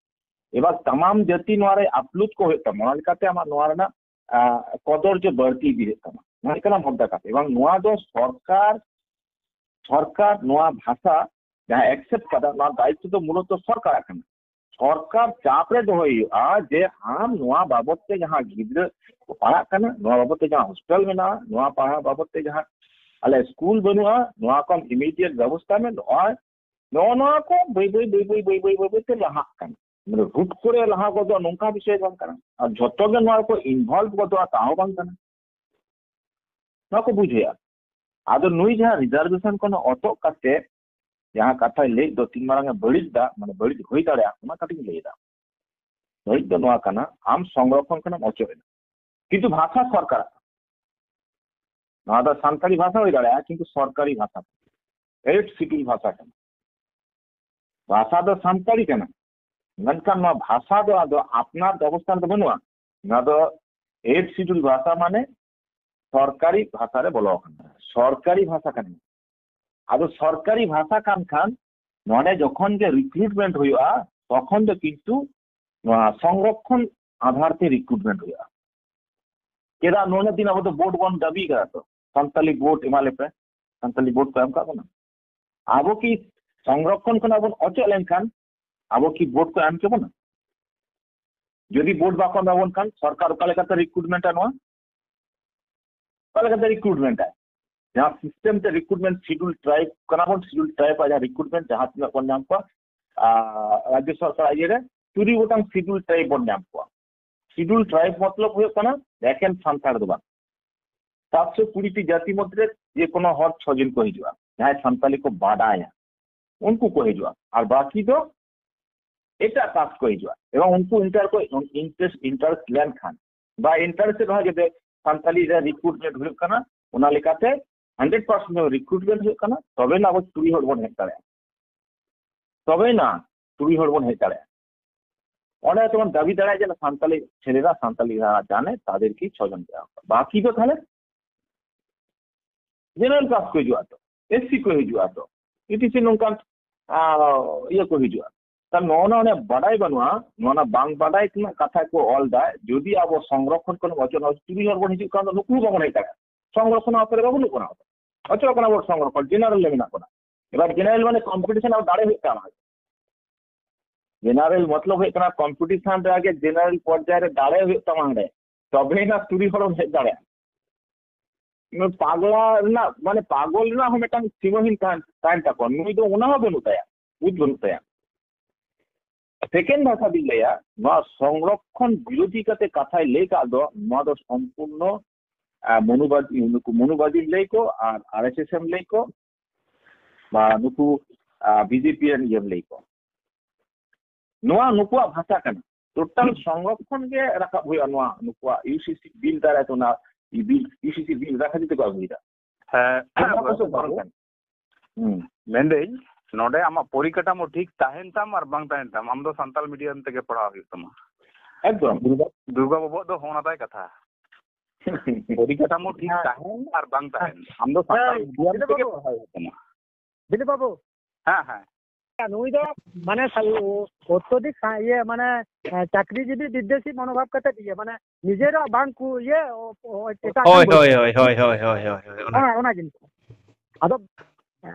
ᱮᱵᱟᱨ ᱛᱟᱢᱟᱢ ᱡᱟᱹᱛᱤ ᱱᱚᱣᱟ ᱨᱮ ᱟᱯᱞᱩᱛ ᱠᱚ ᱦᱩᱭᱩᱜ ᱛᱟᱢᱟ, ᱚᱱᱟ ᱞᱮᱠᱟᱛᱮ ᱟᱢᱟᱜ ᱱᱚᱣᱟ ᱨᱮᱱᱟᱜ, ᱟ, ᱠᱚᱫᱚᱨ ᱡᱚ ᱵᱟᱹᱲᱛᱤ ᱤᱫᱤ ᱦᱩᱭᱩᱜ ᱛᱟᱢᱟ᱾ ᱱᱚᱣᱟ ᱦᱩᱭᱩᱜ ᱠᱟᱱᱟ ᱢᱚᱫᱫᱟ ᱠᱟᱛᱷᱟ᱾ ᱮᱵᱟᱝ ᱱᱚᱣᱟ ᱫᱚ ᱥᱚᱨᱠᱟᱨ, ᱥᱚᱨᱠᱟᱨ ᱱᱚᱣᱟ ᱵᱷᱟᱥᱟ ᱡᱟᱦᱟᱸ ᱮᱠᱥᱮᱯᱴ ᱠᱟᱫᱟ, ᱱᱚᱣᱟ ᱫᱟᱭᱤᱛᱛᱚ ᱫᱚ ᱢᱩᱞᱚᱛᱚ ᱥᱚᱨᱠᱟᱨᱟᱜ ᱠᱟᱱᱟ᱾ ᱥᱚᱨᱠᱟᱨ ᱪᱟᱯ ᱨᱮ ᱫᱚᱦᱚᱭ ᱦᱩᱭᱩᱜᱼᱟ ᱡᱮ ᱟᱢ ᱱᱚᱣᱟ ᱵᱟᱵᱚᱛ ᱛᱮ ᱡᱟᱦᱟᱸ ᱜᱤᱫᱽᱨᱟᱹ ᱠᱚ ᱯᱟᱲᱦᱟᱜ ᱠᱟᱱᱟ, ᱱᱚᱣᱟ ᱵᱟᱵᱚᱛ ᱛᱮ ᱡᱟᱦᱟᱸ ᱦᱳᱥᱴᱮᱞ ᱢᱮᱱᱟᱜᱼᱟ, ᱱᱚᱣᱟ ᱯᱟᱲᱦᱟᱣ ᱵᱟᱵᱚᱛ ᱛᱮ ᱡᱟᱦᱟᱸ ᱟᱞᱮ ᱥᱠᱩᱞ ᱵᱟᱹᱱᱩᱜᱼᱟ, ᱱᱚᱣᱟ ᱠᱚ ᱟᱢ ᱤᱢᱤᱰᱤᱭᱮᱴ ᱵᱮᱵᱚᱥᱛᱷᱟ ᱢᱮ᱾ ᱱᱚᱜᱼᱚᱭ ᱱᱚᱜᱼᱚ ᱱᱚᱣᱟ ᱠᱚ ᱵᱟᱹᱭ ᱵᱟᱹᱭ ᱵᱟᱹᱭ ᱵᱟᱹᱭ ᱵᱟᱹᱭ ᱵᱟᱹᱭ ᱵᱟᱹᱭ ᱵᱟᱹᱭ ᱛᱮ ᱞᱟᱦᱟᱜ ᱠᱟᱱᱟ᱾ ᱢᱟᱱᱮ ᱨᱩᱴ ᱠᱚᱨᱮ ᱞᱟᱦᱟ ᱜᱚᱫᱚᱜ ᱱᱚᱝᱠᱟ ᱵᱤᱥᱚᱭ ᱵᱟᱝ ᱠᱟᱱᱟ᱾ ᱟᱨ ᱡᱷᱚᱛᱚ ᱜᱮ ᱱᱚᱣᱟ ᱨᱮᱠᱚ ᱤᱱᱵᱷᱚᱞᱵᱷ ᱜᱚᱫᱚᱜᱼᱟ, ᱛᱟᱦᱚᱸ ᱵᱟᱝ ᱠᱟᱱᱟ᱾ ᱱᱚᱣᱟ ᱠᱚ ᱵᱩᱡᱷᱟᱹᱣᱟ᱾ ᱟᱫᱚ ᱱᱩᱭ ᱡᱟᱦᱟᱸ ᱨᱤᱡᱟᱨᱵᱷᱮᱥᱚᱱ ᱠᱷᱚᱱ ᱚᱪᱚᱜ ᱠᱟᱛᱮ ᱡᱟᱦᱟᱸ ᱠᱟᱛᱷᱟᱭ ᱞᱟᱹᱭ ᱫᱚ, ᱛᱤᱱ ᱢᱟᱨᱟᱝ ᱮ ᱵᱟᱹᱲᱤᱡ ᱫᱟ, ᱢᱟᱱᱮ ᱵᱟᱹᱲᱤᱡ ᱦᱩᱭ ᱫᱟᱲᱮᱭᱟᱜᱼᱟ, ᱚᱱᱟ ᱠᱟᱹᱴᱤᱡ ᱤᱧ ᱞᱟᱹᱭ ᱮᱫᱟ᱾ ᱵᱟᱹᱲᱤᱡ ᱫᱚ ᱱᱚᱣᱟ ᱠᱟᱱᱟ, ᱟᱢ ᱥᱚᱝᱨᱚᱠᱷᱚᱱ ᱠᱷᱚᱱᱮᱢ ᱚᱪᱚᱜ ᱮᱱᱟ, ᱠᱤᱱᱛᱩ ᱵᱷᱟᱥᱟ ᱥᱚᱨᱠᱟᱨᱟᱜ ᱠᱟᱱᱟ᱾ ᱱᱚᱣᱟ ᱫᱚ ᱥᱟᱱᱛᱟᱲᱤ ᱵᱷᱟᱥᱟ ᱦᱩᱭ ᱫᱟᱲᱮᱭᱟᱜᱼᱟ, ᱠᱤᱱᱛᱩ ᱥᱚᱨᱠᱟᱨᱤ ᱵᱷᱟᱥᱟ, ᱮᱭᱤᱴ ᱥᱤᱰᱩᱞ ᱵᱷᱟᱥᱟ ᱠᱟᱱᱟ᱾ ᱵᱷᱟᱥᱟ ᱫᱚ ᱥᱟᱱᱛᱟᱲᱤ ᱠᱟᱱᱟ, ᱢᱮᱱᱠᱷᱟᱱ ᱱᱚᱣᱟ ᱵᱷᱟᱥᱟ ᱫᱚ ᱟᱫᱚ ᱟᱯᱱᱟᱨ ᱚᱵᱚᱥᱛᱷᱟ ᱨᱮᱫᱚ ᱵᱟᱹᱱᱩᱜᱼᱟ᱾ ᱱᱚᱣᱟ ᱫᱚ ᱮᱭᱤᱴ ᱥᱤᱰᱩᱞ ᱵᱷᱟᱥᱟ, ᱢᱟᱱᱮ ᱥᱚᱨᱠᱟᱨᱤ ᱵᱷᱟᱥᱟ ᱨᱮ ᱵᱚᱞᱚ ᱟᱠᱟᱱᱟ, ᱥᱚᱨᱠᱟᱨᱤ ᱵᱷᱟᱥᱟ ᱠᱟᱱᱟ᱾ ᱟᱫᱚ ᱥᱚᱨᱠᱟᱨᱤ ᱵᱷᱟᱥᱟ ᱠᱟᱱ ᱠᱷᱟᱱ ᱱᱚᱰᱮ ᱡᱚᱠᱷᱚᱱ ᱜᱮ ᱨᱤᱠᱨᱩᱴᱢᱮᱱᱴ ᱦᱩᱭᱩᱜᱼᱟ, ᱛᱚᱠᱷᱚᱱ ᱫᱚ ᱠᱤᱱᱛᱩ ᱱᱚᱣᱟ ᱥᱚᱝᱨᱚᱠᱷᱚᱱ ᱟᱫᱷᱟᱨ ᱛᱮ ᱨᱤᱠᱨᱩᱴᱢᱮᱱᱴ ᱦᱩᱭᱩᱜᱼᱟ᱾ ᱪᱮᱫᱟᱜ ᱱᱩᱱᱟᱹᱜ ᱫᱤᱱ ᱟᱵᱚ ᱫᱚ ᱵᱷᱳᱴ ᱵᱚᱱ ᱫᱟᱹᱵᱤ ᱠᱟᱫᱟ, ᱛᱚ ᱥᱟᱱᱛᱟᱞᱤ ᱵᱷᱳᱴ ᱮᱢᱟ ᱞᱮᱯᱮ, ᱥᱟᱱᱛᱟᱞᱤ ᱵᱷᱳᱴ ᱠᱚ ᱮᱢ ᱠᱟᱜ ᱵᱚᱱᱟ᱾ ᱟᱵᱚ ᱠᱤ ᱥᱚᱝᱨᱚᱠᱷᱚᱱ ᱠᱷᱚᱱᱟᱜ ᱵᱚᱱ ᱚᱪᱚᱜ ᱞᱮᱱᱠᱷᱟᱱ ᱟᱵᱚ ᱠᱤ ᱵᱷᱳᱴ ᱠᱚ ᱮᱢ ᱠᱮᱵᱚᱱᱟ? ᱡᱩᱫᱤ ᱵᱷᱳᱴ ᱵᱟᱠᱚ ᱮᱢᱟ ᱵᱚᱱ ᱠᱷᱟᱱ ᱥᱚᱨᱠᱟᱨ ᱚᱠᱟ ᱞᱮᱠᱟᱛᱮ ᱨᱤᱠᱨᱩᱴᱢᱮᱱᱴᱟ ᱱᱚᱣᱟ? ᱚᱠᱟ ᱞᱮᱠᱟᱛᱮ ᱨᱤᱠᱨᱩᱴᱢᱮᱱᱴᱟ? ᱡᱟᱦᱟᱸ ᱥᱤᱥᱴᱮᱢ ᱛᱮ ᱨᱤᱠᱨᱩᱴᱢᱮᱱᱴ, ᱥᱤᱰᱩᱞ ᱴᱨᱟᱭᱤᱵ ᱠᱟᱱᱟ ᱵᱚᱱ, ᱥᱤᱰᱩᱞ ᱴᱨᱟᱭᱤᱵ ᱟᱜ ᱡᱟᱦᱟᱸ ᱨᱤᱠᱨᱩᱴᱢᱮᱱᱴ, ᱡᱟᱦᱟᱸ ᱛᱤᱱᱟᱹᱜ ᱵᱚᱱ ᱧᱟᱢ ᱠᱚᱣᱟ, ᱟᱨ ᱨᱟᱡᱽᱡᱚ ᱥᱚᱨᱠᱟᱨ ᱤᱭᱟᱹ ᱨᱮ ᱛᱩᱨᱩᱭ ᱜᱚᱴᱟᱝ ᱥᱤᱰᱩᱞ ᱴᱨᱟᱭᱤᱵ ᱵᱚᱱ ᱧᱟᱢ ᱠᱚᱣᱟ᱾ ᱥᱤᱰᱩᱞ ᱴᱨᱟᱭᱤᱵᱽ ᱢᱚᱛᱞᱚᱵ ᱦᱩᱭᱩᱜ ᱠᱟᱱᱟ ᱮᱠᱮᱱ ᱥᱟᱱᱛᱟᱲ ᱫᱚ ᱵᱟᱝ, ᱥᱟᱛᱥᱚ ᱠᱩᱲᱤ ᱴᱤ ᱡᱟᱹᱛᱤ ᱢᱚᱫᱽᱫᱷᱮ ᱨᱮ ᱡᱮ ᱠᱳᱱᱳ ᱦᱚᱲ ᱪᱷᱚ ᱡᱚᱱ ᱠᱚ ᱦᱤᱡᱩᱜᱼᱟ, ᱡᱟᱦᱟᱸᱭ ᱥᱟᱱᱛᱟᱞᱤ ᱠᱚ ᱵᱟᱰᱟᱭᱟ, ᱩᱱᱠᱩ ᱠᱚ ᱦᱤᱡᱩᱜᱼᱟ, ᱟᱨ ᱵᱟᱹᱠᱤ ᱫᱚ ᱮᱴᱟᱜ ᱠᱟᱥᱴ ᱠᱚ ᱦᱤᱡᱩᱜᱼᱟ᱾ ᱮᱵᱚᱝ ᱩᱱᱠᱩ ᱤᱱᱴᱟᱨ ᱠᱚ ᱤᱱᱴᱟᱨᱮᱥᱴ ᱤᱱᱴᱟᱨᱮᱥᱴ ᱞᱮᱱᱠᱷᱟᱱ ᱵᱟ ᱤᱱᱴᱟᱨᱮᱥᱴ ᱦᱚᱸ ᱡᱩᱫᱤ ᱥᱟᱱᱛᱟᱞᱤ ᱨᱮ ᱨᱤᱠᱨᱩᱴᱢᱮᱱᱴ ᱦᱩᱭᱩᱜ ᱠᱟᱱᱟ, ᱚᱱᱟ ᱞᱮᱠᱟᱛᱮ ᱦᱟᱱᱰᱨᱮᱰ ᱯᱟᱨᱥᱮᱱᱴ ᱨᱤᱠᱨᱩᱴᱢᱮᱱᱴ ᱦᱩᱭᱩᱜ ᱠᱟᱱᱟ, ᱛᱚᱵᱮ ᱱᱟ ᱟᱵᱚ ᱛᱩᱨᱩᱭ ᱦᱚᱲ ᱵᱚᱱ ᱦᱮᱡ ᱫᱟᱲᱮᱭᱟᱜᱼᱟ, ᱛᱚᱵᱮ ᱱᱟ ᱛᱩᱨᱩᱭ ᱦᱚᱲ ᱵᱚᱱ ᱦᱮᱡ ᱫᱟᱲᱮᱭᱟᱜᱼᱟ᱾ ᱚᱸᱰᱮ ᱛᱮᱵᱚᱱ ᱫᱟᱹᱵᱤ ᱫᱟᱲᱮᱭᱟᱜᱼᱟ ᱡᱮ ᱥᱟᱱᱛᱟᱞᱤ ছেলেরা, ᱥᱟᱱᱛᱟᱞᱤ যারা জানে তাদেরকে ছজন দেওয়া হবে। বাকি তো তাহলে জেনারেল কাস্ট ᱠᱚ ᱦᱤᱡᱩᱜᱼᱟ ᱛᱚ, ᱮᱥ ᱥᱤ ᱠᱚ ᱦᱤᱡᱩᱜᱼᱟ ᱛᱚ, ᱤ ᱴᱤ ᱥᱤ ᱱᱚᱝᱠᱟᱱ, ᱟᱨ, ᱤᱭᱟᱹ ᱠᱚ ᱦᱤᱡᱩᱜᱼᱟ᱾ ᱛᱟᱦᱞᱮ ᱱᱚᱜᱼᱚ ᱱᱚᱣᱟ ᱚᱱᱮ ᱵᱟᱰᱟᱭ ᱵᱟᱹᱱᱩᱜᱼᱟ, ᱱᱚᱣᱟ ᱚᱱᱟ ᱵᱟᱝ ᱵᱟᱰᱟᱭ ᱨᱮᱱᱟᱜ ᱠᱟᱛᱷᱟ ᱠᱚ ᱚᱞ ᱫᱟ᱾ ᱡᱩᱫᱤ ᱟᱵᱚ ᱥᱚᱝᱨᱚᱠᱠᱷᱚᱱ ᱠᱷᱚᱱ ᱵᱚᱪᱚᱱ ᱛᱩᱨᱩᱭ ᱦᱚᱲ ᱵᱚᱱ ᱦᱤᱡᱩᱜ ᱠᱷᱟᱱ ᱫᱚ ᱱᱩᱠᱩ ᱦᱚᱸ ᱵᱟᱵᱚᱱ ᱦᱮᱡ ᱫᱟᱲᱮᱭᱟᱜᱼᱟ᱾ ᱥᱚᱝᱨᱚᱠᱠᱷᱚᱱ ᱟᱯᱮ ᱨᱮ ᱵᱟᱹᱱᱩᱜ ᱠᱟᱱᱟ, ᱚᱪᱚᱜ ᱠᱟᱱᱟ ᱵᱚᱱ ᱥᱚᱝᱨᱚᱠᱠᱷᱚᱱ, ᱡᱮᱱᱟᱨᱮᱞ ᱨᱮ ᱢᱮᱱᱟᱜ ᱵᱚᱱᱟ᱾ ᱮᱵᱟᱨ ᱡᱮᱱᱟᱨᱮᱞ ᱢᱟᱱᱮ ᱠᱚᱢᱯᱤᱴᱤᱥᱚᱱ ᱟᱨ ᱫᱟᱲᱮ ᱦᱩᱭᱩᱜ ᱛᱟᱢᱟ᱾ ᱡᱮᱱᱟᱨᱮᱞ ᱢᱚᱛᱞᱚᱵ ᱦᱩᱭᱩᱜ ᱠᱟᱱᱟ ᱠᱚᱢᱯᱤᱴᱤᱥᱚᱱ ᱨᱮ ᱟᱜᱮ ᱡᱮᱱᱟᱨᱮᱞ ᱯᱚᱨᱡᱟᱭ ᱨᱮ ᱫᱟᱲᱮ ᱦᱩᱭᱩᱜ ᱛᱟᱢᱟ ᱚᱸᱰᱮ, ᱛᱚᱵᱮᱭᱮᱱᱟ ᱛᱩᱨᱩᱭ ᱦᱚᱲᱮᱢ ᱦᱮᱡ ᱫᱟᱲᱮᱭᱟᱜᱼᱟ᱾ ᱱᱩᱭ ᱯᱟᱜᱽᱞᱟ ᱨᱮᱱᱟᱜ, ᱢᱟᱱᱮ ᱯᱟᱜᱚᱞ ᱨᱮᱱᱟᱜ ᱦᱚᱸ ᱢᱤᱫᱴᱟᱝ ᱥᱤᱢᱟᱹᱦᱤᱱ ᱛᱟᱦᱮᱱ, ᱛᱟᱦᱮᱱ ᱛᱟᱠᱚᱣᱟ᱾ ᱱᱩᱭ ᱫᱚ ᱚᱱᱟ ᱦᱚᱸ ᱵᱟᱹᱱᱩᱜ ᱛᱟᱭᱟ, ᱵᱩᱡᱽ ᱵᱟᱹᱱᱩᱜ ᱛᱟᱭᱟ᱾ ᱥᱮᱠᱮᱱᱰ ᱵᱷᱟᱥᱟ ᱫᱚᱧ ᱞᱟᱹᱭᱟ, ᱱᱚᱣᱟ ᱥᱚᱝᱨᱚᱠᱠᱷᱚᱱ ᱵᱤᱨᱳᱫᱷᱤ ᱠᱟᱛᱮ ᱠᱟᱛᱷᱟᱭ ᱞᱟᱹᱭ ᱠᱟᱜ ᱫᱚ, ᱱᱚᱣᱟ ᱫᱚ ᱥᱚᱢᱯᱩᱨᱱᱚ, ᱟᱸ, ᱢᱚᱱᱩᱵᱟᱫ, ᱱᱩᱠᱩ ᱢᱚᱱᱩᱵᱟᱫᱤᱢ ᱞᱟᱹᱭ ᱠᱚ ᱟᱨ ᱟᱨ ᱮᱥ ᱮᱥ ᱮᱢ ᱞᱟᱹᱭ ᱠᱚ ᱵᱟ ᱱᱩᱠᱩ, ᱟᱸ, ᱵᱤ ᱡᱮ ᱯᱤ ᱨᱮᱱ ᱤᱭᱟᱹᱢ ᱞᱟᱹᱭ ᱠᱚ᱾ ᱱᱚᱣᱟ ᱱᱩᱠᱩᱣᱟᱜ ᱵᱷᱟᱥᱟ ᱠᱟᱱᱟ᱾ ᱴᱳᱴᱟᱞ ᱥᱚᱝᱨᱚᱠᱠᱷᱚᱱ ᱜᱮ ᱨᱟᱠᱟᱵ ᱦᱩᱭᱩᱜᱼᱟ ᱱᱚᱣᱟ ᱱᱩᱠᱩᱣᱟᱜ ᱤᱭᱩ ᱥᱤ ᱥᱤ ᱵᱤᱞ ᱫᱟᱨᱟᱭ ᱛᱮ, ᱚᱱᱟ ᱵᱤᱞ, ᱤᱭᱩ ᱥᱤ ᱥᱤ ᱵᱤᱞ ᱨᱟᱠᱷᱟ ᱠᱟᱛᱮ ᱠᱚ ᱟᱹᱜᱩᱭᱮᱫᱟ᱾ ᱦᱮᱸ, ᱚᱱᱟ ᱠᱚ ᱥᱚᱝᱨᱚᱠᱠᱷᱚᱱ ᱵᱟᱹᱵᱩ᱾ ᱠᱟᱱᱟ᱾ ᱦᱩᱸ᱾ ᱢᱮᱱᱫᱟᱹᱧ, ᱱᱚᱰᱮ ᱟᱢᱟᱜ ᱯᱚᱨᱤᱠᱟᱴᱷᱟᱢᱳ ᱴᱷᱤᱠ ᱛᱟᱦᱮᱱ ᱛᱟᱢ ᱟᱨ ᱵᱟᱝ ᱛᱟᱦᱮᱱ ᱛᱟᱢ, ᱟᱢ ᱫᱚ ᱥᱟᱱᱛᱟᱲ ᱢᱤᱰᱤᱭᱟᱢ ᱛᱮᱜᱮ ᱯᱟᱲᱦᱟᱣ ᱦᱩᱭᱩᱜ ᱛᱟᱢᱟ᱾ ᱮᱠᱫᱚᱢ᱾ ᱫᱩᱨᱜᱟ, ᱫᱩᱨᱜᱟ ᱵᱟᱵᱩᱣᱟᱜ ᱫᱚ ᱦᱚᱸᱜᱼᱚ ᱱᱟ ᱛᱟᱭ ᱠᱟᱛᱷᱟ᱾ ᱯᱚᱨᱤᱠᱟᱴᱷᱟᱢᱳ ᱴᱷᱤᱠ ᱦᱮᱸ᱾ ᱛᱟᱦᱮᱱ ᱟᱨ ᱵᱟᱝ ᱛᱟᱦᱮᱱ, ᱟᱢ ᱫᱚ ᱥᱟᱱᱛᱟᱲ ᱦᱮᱸ, ᱢᱤᱰᱤᱭᱟᱢ ᱫᱤᱞᱤᱯ ᱛᱮᱜᱮ ᱵᱟᱵᱩ᱾ ᱯᱟᱲᱦᱟᱣ ᱦᱩᱭᱩᱜ ᱛᱟᱢᱟ᱾ ᱫᱤᱞᱤᱯ ᱵᱟᱵᱩ᱾ ᱦᱮᱸ, ᱦᱮᱸ᱾ ᱱᱩᱭ ᱫᱚ ᱢᱟᱱᱮ ᱥᱟ-, ᱚᱛᱛᱚᱫᱤᱠ ᱥᱟ-, ᱤᱭᱟᱹ ᱢᱟᱱᱮ, ᱮ, ᱪᱟᱠᱨᱤᱡᱤᱵᱤ ᱵᱤᱫᱽᱫᱮᱥᱤ ᱢᱚᱱᱳᱵᱷᱟᱵ ᱠᱟᱛᱮ ᱤᱭᱟᱹ ᱢᱟᱱᱮ ᱱᱤᱡᱮᱨᱟᱜ ᱵᱟᱝ ᱠᱩ-, ᱤᱭᱟᱹ, ᱚ, ᱚ, ᱮᱴᱟᱜ ᱦᱳᱭ, ᱠᱟᱹᱢᱤ᱾ ᱦᱳᱭ, ᱦᱳᱭ, ᱦᱳᱭ, ᱚᱱᱟ᱾ ᱦᱮᱸ, ᱚᱱᱟ ᱡᱤᱱᱤᱥ᱾ ᱟᱫᱚ, ᱮ,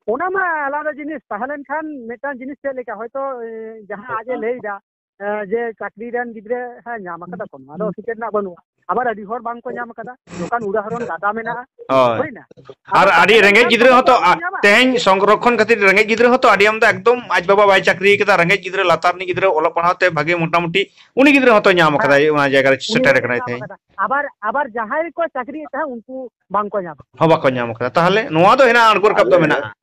ᱚᱱᱟ ᱢᱟ ᱟᱞᱟᱫᱟ ᱡᱤᱱᱤᱥ ᱛᱟᱦᱮᱸ ᱞᱮᱱᱠᱷᱟᱱ ᱢᱤᱫᱴᱟᱝ ᱡᱤᱱᱤᱥ ᱪᱮᱫ ᱞᱮᱠᱟ ᱦᱚᱭᱛᱚ, ᱮ, ᱡᱟᱦᱟᱸ ᱟᱡ ᱮ ᱞᱟᱹᱭ ᱮᱫᱟ, ᱮ, ᱡᱮ ᱪᱟᱹᱠᱨᱤ ᱨᱮᱱ ᱜᱤᱫᱽᱨᱟᱹ, ᱦᱮᱸ, ᱧᱟᱢ ᱟᱠᱟᱫᱟ ᱠᱚ, ᱱᱚᱣᱟ ᱫᱚ ᱚᱥᱩᱵᱤᱫᱷᱟ ᱨᱮᱱᱟᱜ ᱵᱟᱹᱱᱩᱜᱼᱟ᱾ ᱟᱵᱟᱨ ᱟᱹᱰᱤ ᱦᱚᱲ ᱵᱟᱝ ᱠᱚ ᱧᱟᱢ ᱟᱠᱟᱫᱟ, ᱱᱚᱝᱠᱟᱱ ᱩᱫᱟᱦᱚᱨᱚᱱ ᱜᱟᱫᱟ ᱢᱮᱱᱟᱜᱼᱟ᱾ ᱦᱳᱭ᱾ ᱦᱩᱭᱱᱟ? ᱟᱨ ᱟᱫᱚ ᱟᱹᱰᱤ ᱪᱟᱹᱠᱨᱤ ᱨᱮᱸᱜᱮᱡ ᱧᱟᱢ ᱜᱤᱫᱽᱨᱟᱹ ᱠᱟᱛᱮ ᱦᱚᱸᱛᱚ, ᱵᱟᱠᱚ ᱟ, ᱧᱟᱢᱟ᱾ ᱛᱮᱦᱮᱧ ᱥᱚᱝᱨᱚᱠᱷᱚᱱ ᱠᱷᱟᱹᱛᱤᱨ ᱨᱮᱸᱜᱮᱡ ᱜᱤᱫᱽᱨᱟᱹ ᱦᱚᱸᱛᱚ ᱟᱹᱰᱤ ᱟᱢᱫᱟ ᱮᱠᱫᱚᱢ ᱟᱡ ᱵᱟᱵᱟ ᱵᱟᱭ ᱪᱟᱹᱠᱨᱤ ᱠᱟᱫᱟ, ᱨᱮᱸᱜᱮᱡ ᱜᱤᱫᱽᱨᱟᱹ, ᱞᱟᱛᱟᱨ ᱨᱤᱱᱤᱡ ᱜᱤᱫᱽᱨᱟᱹ ᱚᱞᱚᱜ ᱯᱟᱲᱦᱟᱣ ᱛᱮ ᱵᱷᱟᱜᱮ ᱢᱚᱴᱟᱢᱩᱴᱤ ᱩᱱᱤ ᱜᱤᱫᱽᱨᱟᱹ ᱦᱚᱸᱛᱚ ᱧᱟᱢ ᱟᱠᱟᱫᱟᱭ, ᱚᱱᱟ ᱡᱟᱭᱜᱟ ᱨᱮ ᱩᱱᱤ ᱥᱮᱴᱮᱨ ᱦᱚᱸ ᱟᱠᱟᱱᱟᱭ ᱧᱟᱢ ᱛᱮᱦᱮᱧ᱾ ᱟᱠᱟᱫᱟ᱾ ᱟᱵᱟᱨ, ᱟᱵᱟᱨ ᱡᱟᱦᱟᱸᱭ ᱠᱚ ᱪᱟᱹᱠᱨᱤᱭᱮᱫ ᱛᱟᱦᱮᱸᱫ ᱩᱱᱠᱩ ᱵᱟᱝ ᱠᱚ ᱧᱟᱢ᱾ ᱦᱚᱸ ᱵᱟᱠᱚ ᱧᱟᱢ ᱟᱠᱟᱫᱟ᱾ ᱛᱟᱦᱚᱞᱮ ᱱᱚᱣᱟ ᱫᱚ ᱦᱮᱱᱟᱜ ᱟᱬᱜᱚ ᱨᱟᱠᱟᱵ ᱫᱚ ᱟᱞᱮ ᱢᱮᱱᱟᱜᱼᱟ᱾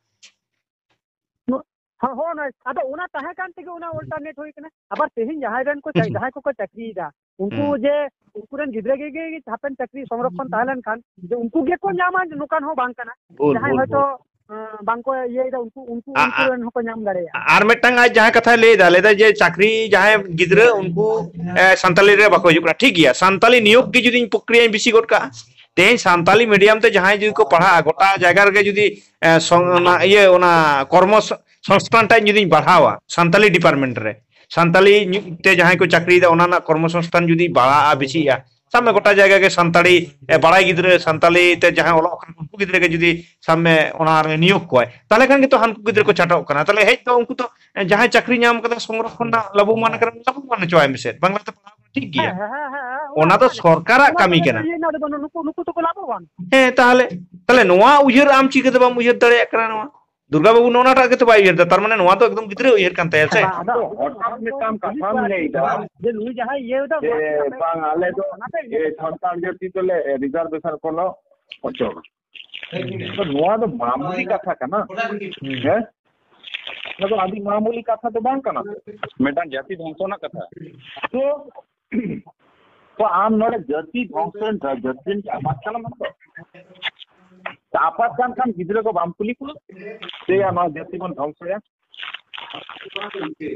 ᱦᱚᱸ, ᱦᱚᱸ, ᱱᱚᱜᱼᱚᱭ᱾ ᱟᱫᱚ ᱚᱱᱟ ᱛᱟᱦᱮᱸ ᱠᱟᱱ ᱛᱮᱜᱮ ᱚᱱᱟ alternate ᱦᱩᱭ ᱠᱟᱱᱟ᱾ ᱟᱵᱟᱨ ᱛᱮᱦᱮᱧ ᱡᱟᱦᱟᱸᱭ ᱨᱮᱱ ᱠᱚ ᱪᱟ-, ᱦᱩᱸ᱾ ᱡᱟᱦᱟᱸᱭ ᱠᱚᱠᱚ ᱪᱟᱹᱠᱨᱤᱭᱮᱫᱟ, ᱩᱱᱠᱩ ᱦᱩᱸ᱾ ᱡᱮ ᱩᱱᱠᱩ ᱨᱮᱱ ᱜᱤᱫᱽᱨᱟᱹ ᱜᱮ, ᱜᱮ ᱦᱟᱯᱮᱱ ᱪᱟᱹᱠᱨᱤ ᱥᱚᱝᱨᱚᱠᱷᱚᱱ ᱛᱟᱦᱮᱸ ᱞᱮᱱᱠᱷᱟᱱ ᱡᱮ ᱩᱱᱠᱩ ᱜᱮᱠᱚ ᱧᱟᱢᱟ, ᱱᱚᱝᱠᱟᱱ ᱦᱚᱸ ᱵᱟᱝ ᱠᱟᱱᱟ᱾ ᱵᱷᱩᱞ, ᱡᱟᱦᱟᱸᱭ ᱵᱷᱩᱞ, ᱦᱚᱭᱛᱚ, ᱵᱷᱩᱞ᱾ ᱮᱸ, ᱵᱟᱝ ᱠᱚ ᱤᱭᱟᱹᱭᱮᱫᱟ, ᱩᱱᱠᱩ, ᱩᱱᱠᱩ, ᱟ-, ᱩᱱᱠᱩ ᱟ-, ᱨᱮᱱ ᱦᱚᱸᱠᱚ ᱧᱟᱢ ᱫᱟᱲᱮᱭᱟᱜᱼᱟ᱾ ᱟᱨ ᱢᱤᱫᱴᱟᱝ ᱟᱡ ᱡᱟᱦᱟᱸ ᱠᱟᱛᱷᱟᱭ ᱞᱟᱹᱭᱫᱟ, ᱞᱟᱹᱭᱫᱟ ᱡᱮ ᱪᱟᱹᱠᱨᱤ ᱡᱟᱦᱟᱸᱭ ᱜᱤᱫᱽᱨᱟᱹ ᱩᱱᱠᱩ, ᱮ, ᱥᱟᱱᱛᱟᱞᱤ ᱨᱮ ᱵᱟᱠᱚ ᱦᱤᱡᱩᱜ ᱠᱟᱱᱟ᱾ ᱴᱷᱤᱠ ᱜᱮᱭᱟ, ᱥᱟᱱᱛᱟᱞᱤ ᱱᱤᱭᱳᱜᱽ ᱜᱮ ᱡᱩᱫᱤᱧ ᱯᱨᱚᱠᱨᱤᱭᱟᱧ ᱵᱮᱥᱤ ᱜᱚᱫ ᱠᱟᱜᱼᱟ, ᱛᱮᱦᱮᱧ ᱥᱟᱱᱛᱟᱞᱤ medium ᱛᱮ ᱡᱟᱦᱟᱸᱭ ᱡᱩᱫᱤ ᱠᱚ ᱯᱟᱲᱦᱟᱜᱼᱟ, ᱜᱚᱴᱟ ᱡᱟᱭᱜᱟ ᱨᱮᱜᱮ ᱡᱩᱫᱤ, ᱮ, ᱥᱚᱝ-, ᱚᱱᱟ ᱤᱭᱟᱹ, ᱚᱱᱟ ᱠᱚᱨᱢᱚ ᱥᱚ-, ᱥᱚᱝᱥᱛᱷᱟᱱ ᱴᱟᱜ ᱡᱩᱫᱤᱧ ᱵᱟᱲᱦᱟᱣᱟ ᱥᱟᱱᱛᱟᱞᱤ department ᱨᱮ, ᱥᱟᱱᱛᱟᱞᱤ ᱧᱩ-, ᱛᱮ ᱡᱟᱦᱟᱸᱭ ᱠᱚ ᱪᱟᱹᱠᱨᱤᱭᱮᱫᱟ, ᱚᱱᱟ ᱨᱮᱱᱟᱜ ᱠᱚᱨᱢᱚ ᱥᱚᱝᱥᱛᱷᱟᱱ ᱡᱩᱫᱤ ᱵᱟᱲᱦᱟᱜᱼᱟ, ᱵᱮᱥᱤᱜᱼᱟ, ᱥᱟᱵ ᱢᱮ ᱜᱚᱴᱟ ᱡᱟᱭᱜᱟ ᱜᱮ ᱥᱟᱱᱛᱟᱲᱤ, ᱮ, ᱵᱟᱲᱟᱭ ᱜᱤᱫᱽᱨᱟᱹ, ᱥᱟᱱᱛᱟᱞᱤ ᱛᱮ ᱡᱟᱦᱟᱸᱭ ᱚᱞᱚᱜ ᱠᱟᱱᱟ, ᱩᱱᱠᱩ ᱜᱤᱫᱽᱨᱟᱹ ᱜᱮ ᱡᱩᱫᱤ ᱥᱟᱵ ᱢᱮ ᱚᱱᱟ ᱨᱮ ᱱᱤᱭᱳᱜᱽ ᱠᱚᱣᱟᱭ, ᱛᱟᱦᱚᱞᱮ ᱠᱷᱟᱱ ᱜᱮᱛᱚ ᱦᱟᱱᱠᱩ ᱜᱤᱫᱽᱨᱟᱹ ᱠᱚ ᱪᱟᱴᱚᱜ ᱠᱟᱱᱟ᱾ ᱛᱟᱦᱚᱞᱮ ᱦᱮᱡ ᱫᱚ ᱩᱱᱠᱩ ᱫᱚ, ᱮ, ᱡᱟᱦᱟᱸᱭ ᱪᱟᱹᱠᱨᱤ ᱧᱟᱢ ᱠᱟᱫᱟ ᱥᱚᱝᱨᱚᱠᱷᱚᱱ ᱨᱮᱱᱟᱜ ᱞᱟᱹᱵᱩ ᱢᱟᱱ ᱠᱟᱱᱟ, ᱞᱟᱹᱵᱩ ᱢᱟᱱ ᱦᱚᱪᱚᱣᱟᱭ ᱢᱮᱥᱮ, ᱵᱟᱝᱞᱟ ᱛᱮ ᱯᱟᱲᱦᱟᱣ ᱠᱟᱱᱟ, ᱴᱷᱤᱠ ᱜᱮᱭᱟ᱾ ᱦᱮᱸ, ᱦᱮᱸ, ᱦᱮᱸ, ᱦᱮᱸ, ᱚᱱᱟ ᱫᱚ ᱚᱱᱟ ᱥᱚᱨᱠᱟᱨᱟᱜ ᱚᱱᱟ ᱠᱟᱹᱢᱤ ᱫᱚ ᱠᱟᱱᱟ᱾ ᱤᱭᱟᱹ ᱨᱮᱱᱟᱜ ᱫᱚ ᱵᱟᱹᱱᱩᱜ, ᱱᱩᱠᱩ, ᱱᱩᱠᱩ ᱫᱚᱠᱚ ᱞᱟᱵᱷᱚᱵᱟᱱ᱾ ᱦᱮᱸ, ᱛᱟᱦᱚᱞᱮ, ᱛᱟᱦᱚᱞᱮ ᱱᱚᱣᱟ ᱩᱭᱦᱟᱹᱨ ᱟᱢ ᱪᱤᱠᱟᱹᱛᱮ ᱵᱟᱢ ᱩᱭᱦᱟᱹᱨ ᱫᱟᱲᱮᱭᱟᱜ ᱠᱟᱱᱟ? ᱱᱚᱣᱟ ᱫᱩᱨᱜᱟ ᱵᱟᱹᱵᱩ ᱱᱚᱜᱼᱚ ᱱᱟᱴᱟᱜ ᱜᱮᱛᱚ ᱵᱟᱭ ᱩᱭᱦᱟᱹᱨ ᱫᱟ, ᱛᱟᱨ ᱢᱟᱱᱮ ᱱᱚᱣᱟ ᱫᱚ ᱮᱠᱫᱚᱢ ᱜᱤᱫᱽᱨᱟᱹ ᱩᱭᱦᱟᱹᱨ ᱠᱟᱱ ᱛᱟᱭᱟ ᱥᱮ? ᱵᱟᱝ, ᱟᱫᱚ ᱛᱚ ᱦᱚᱴᱟᱛ ᱢᱤᱫᱴᱟᱝ ᱠᱟᱛᱷᱟᱢ ᱞᱟᱹᱭ ᱫᱟ ᱡᱮ ᱱᱩᱭ ᱡᱟᱦᱟᱸᱭ ᱤᱭᱟᱹ ᱫᱟ, ᱡᱮ ᱱᱚᱣᱟ ᱠᱟᱛᱷᱟ ᱵᱟᱝ, ᱟᱞᱮ ᱫᱚ ᱚᱱᱟᱛᱮ ᱡᱮ ᱤᱭᱟᱹ ᱥᱟᱱᱛᱟᱲ ᱡᱟᱹᱛᱤ ᱫᱚᱞᱮ reservation ᱠᱚᱞᱚ ᱚᱪᱚᱜᱟ᱾ ᱛᱚ ᱱᱚᱣᱟ ᱫᱚ ᱢᱟᱢᱩᱞᱤ ᱠᱟᱛᱷᱟ ᱠᱟᱱᱟ᱾ ᱦᱮᱸ, ᱱᱚᱣᱟ ᱫᱚ ᱟᱹᱰᱤ ᱢᱟᱢᱩᱞᱤ ᱠᱟᱛᱷᱟ ᱫᱚ ᱵᱟᱝ ᱠᱟᱱᱟ᱾ ᱢᱤᱫᱴᱟᱝ ᱡᱟᱹᱛᱤ ᱫᱷᱚᱝᱥᱚ ᱨᱮᱱᱟᱜ ᱠᱟᱛᱷᱟ᱾ ᱛᱚ, ᱛᱚ ᱟᱢ ᱱᱚᱰᱮ ᱡᱟᱹᱛᱤ ᱫᱷᱚᱝᱥᱚ ᱨᱮᱱ, ᱡᱟᱹᱛᱤ ᱨᱮᱱ ᱪᱟᱯᱟᱫ ᱠᱟᱱᱟᱢ ᱟᱢ ᱫᱚ᱾ ᱪᱟᱯᱟᱫ ᱠᱟᱱ ᱠᱷᱟᱱ ᱜᱤᱫᱽᱨᱟᱹ ᱠᱚ ᱵᱟᱢ ᱠᱩᱞᱤ ᱠᱚᱣᱟ, ᱥᱮᱭᱟ ᱱᱚᱣᱟ ᱡᱟᱹᱛᱤ ᱵᱚᱱ ᱫᱷᱚᱝᱥᱚᱭᱟ?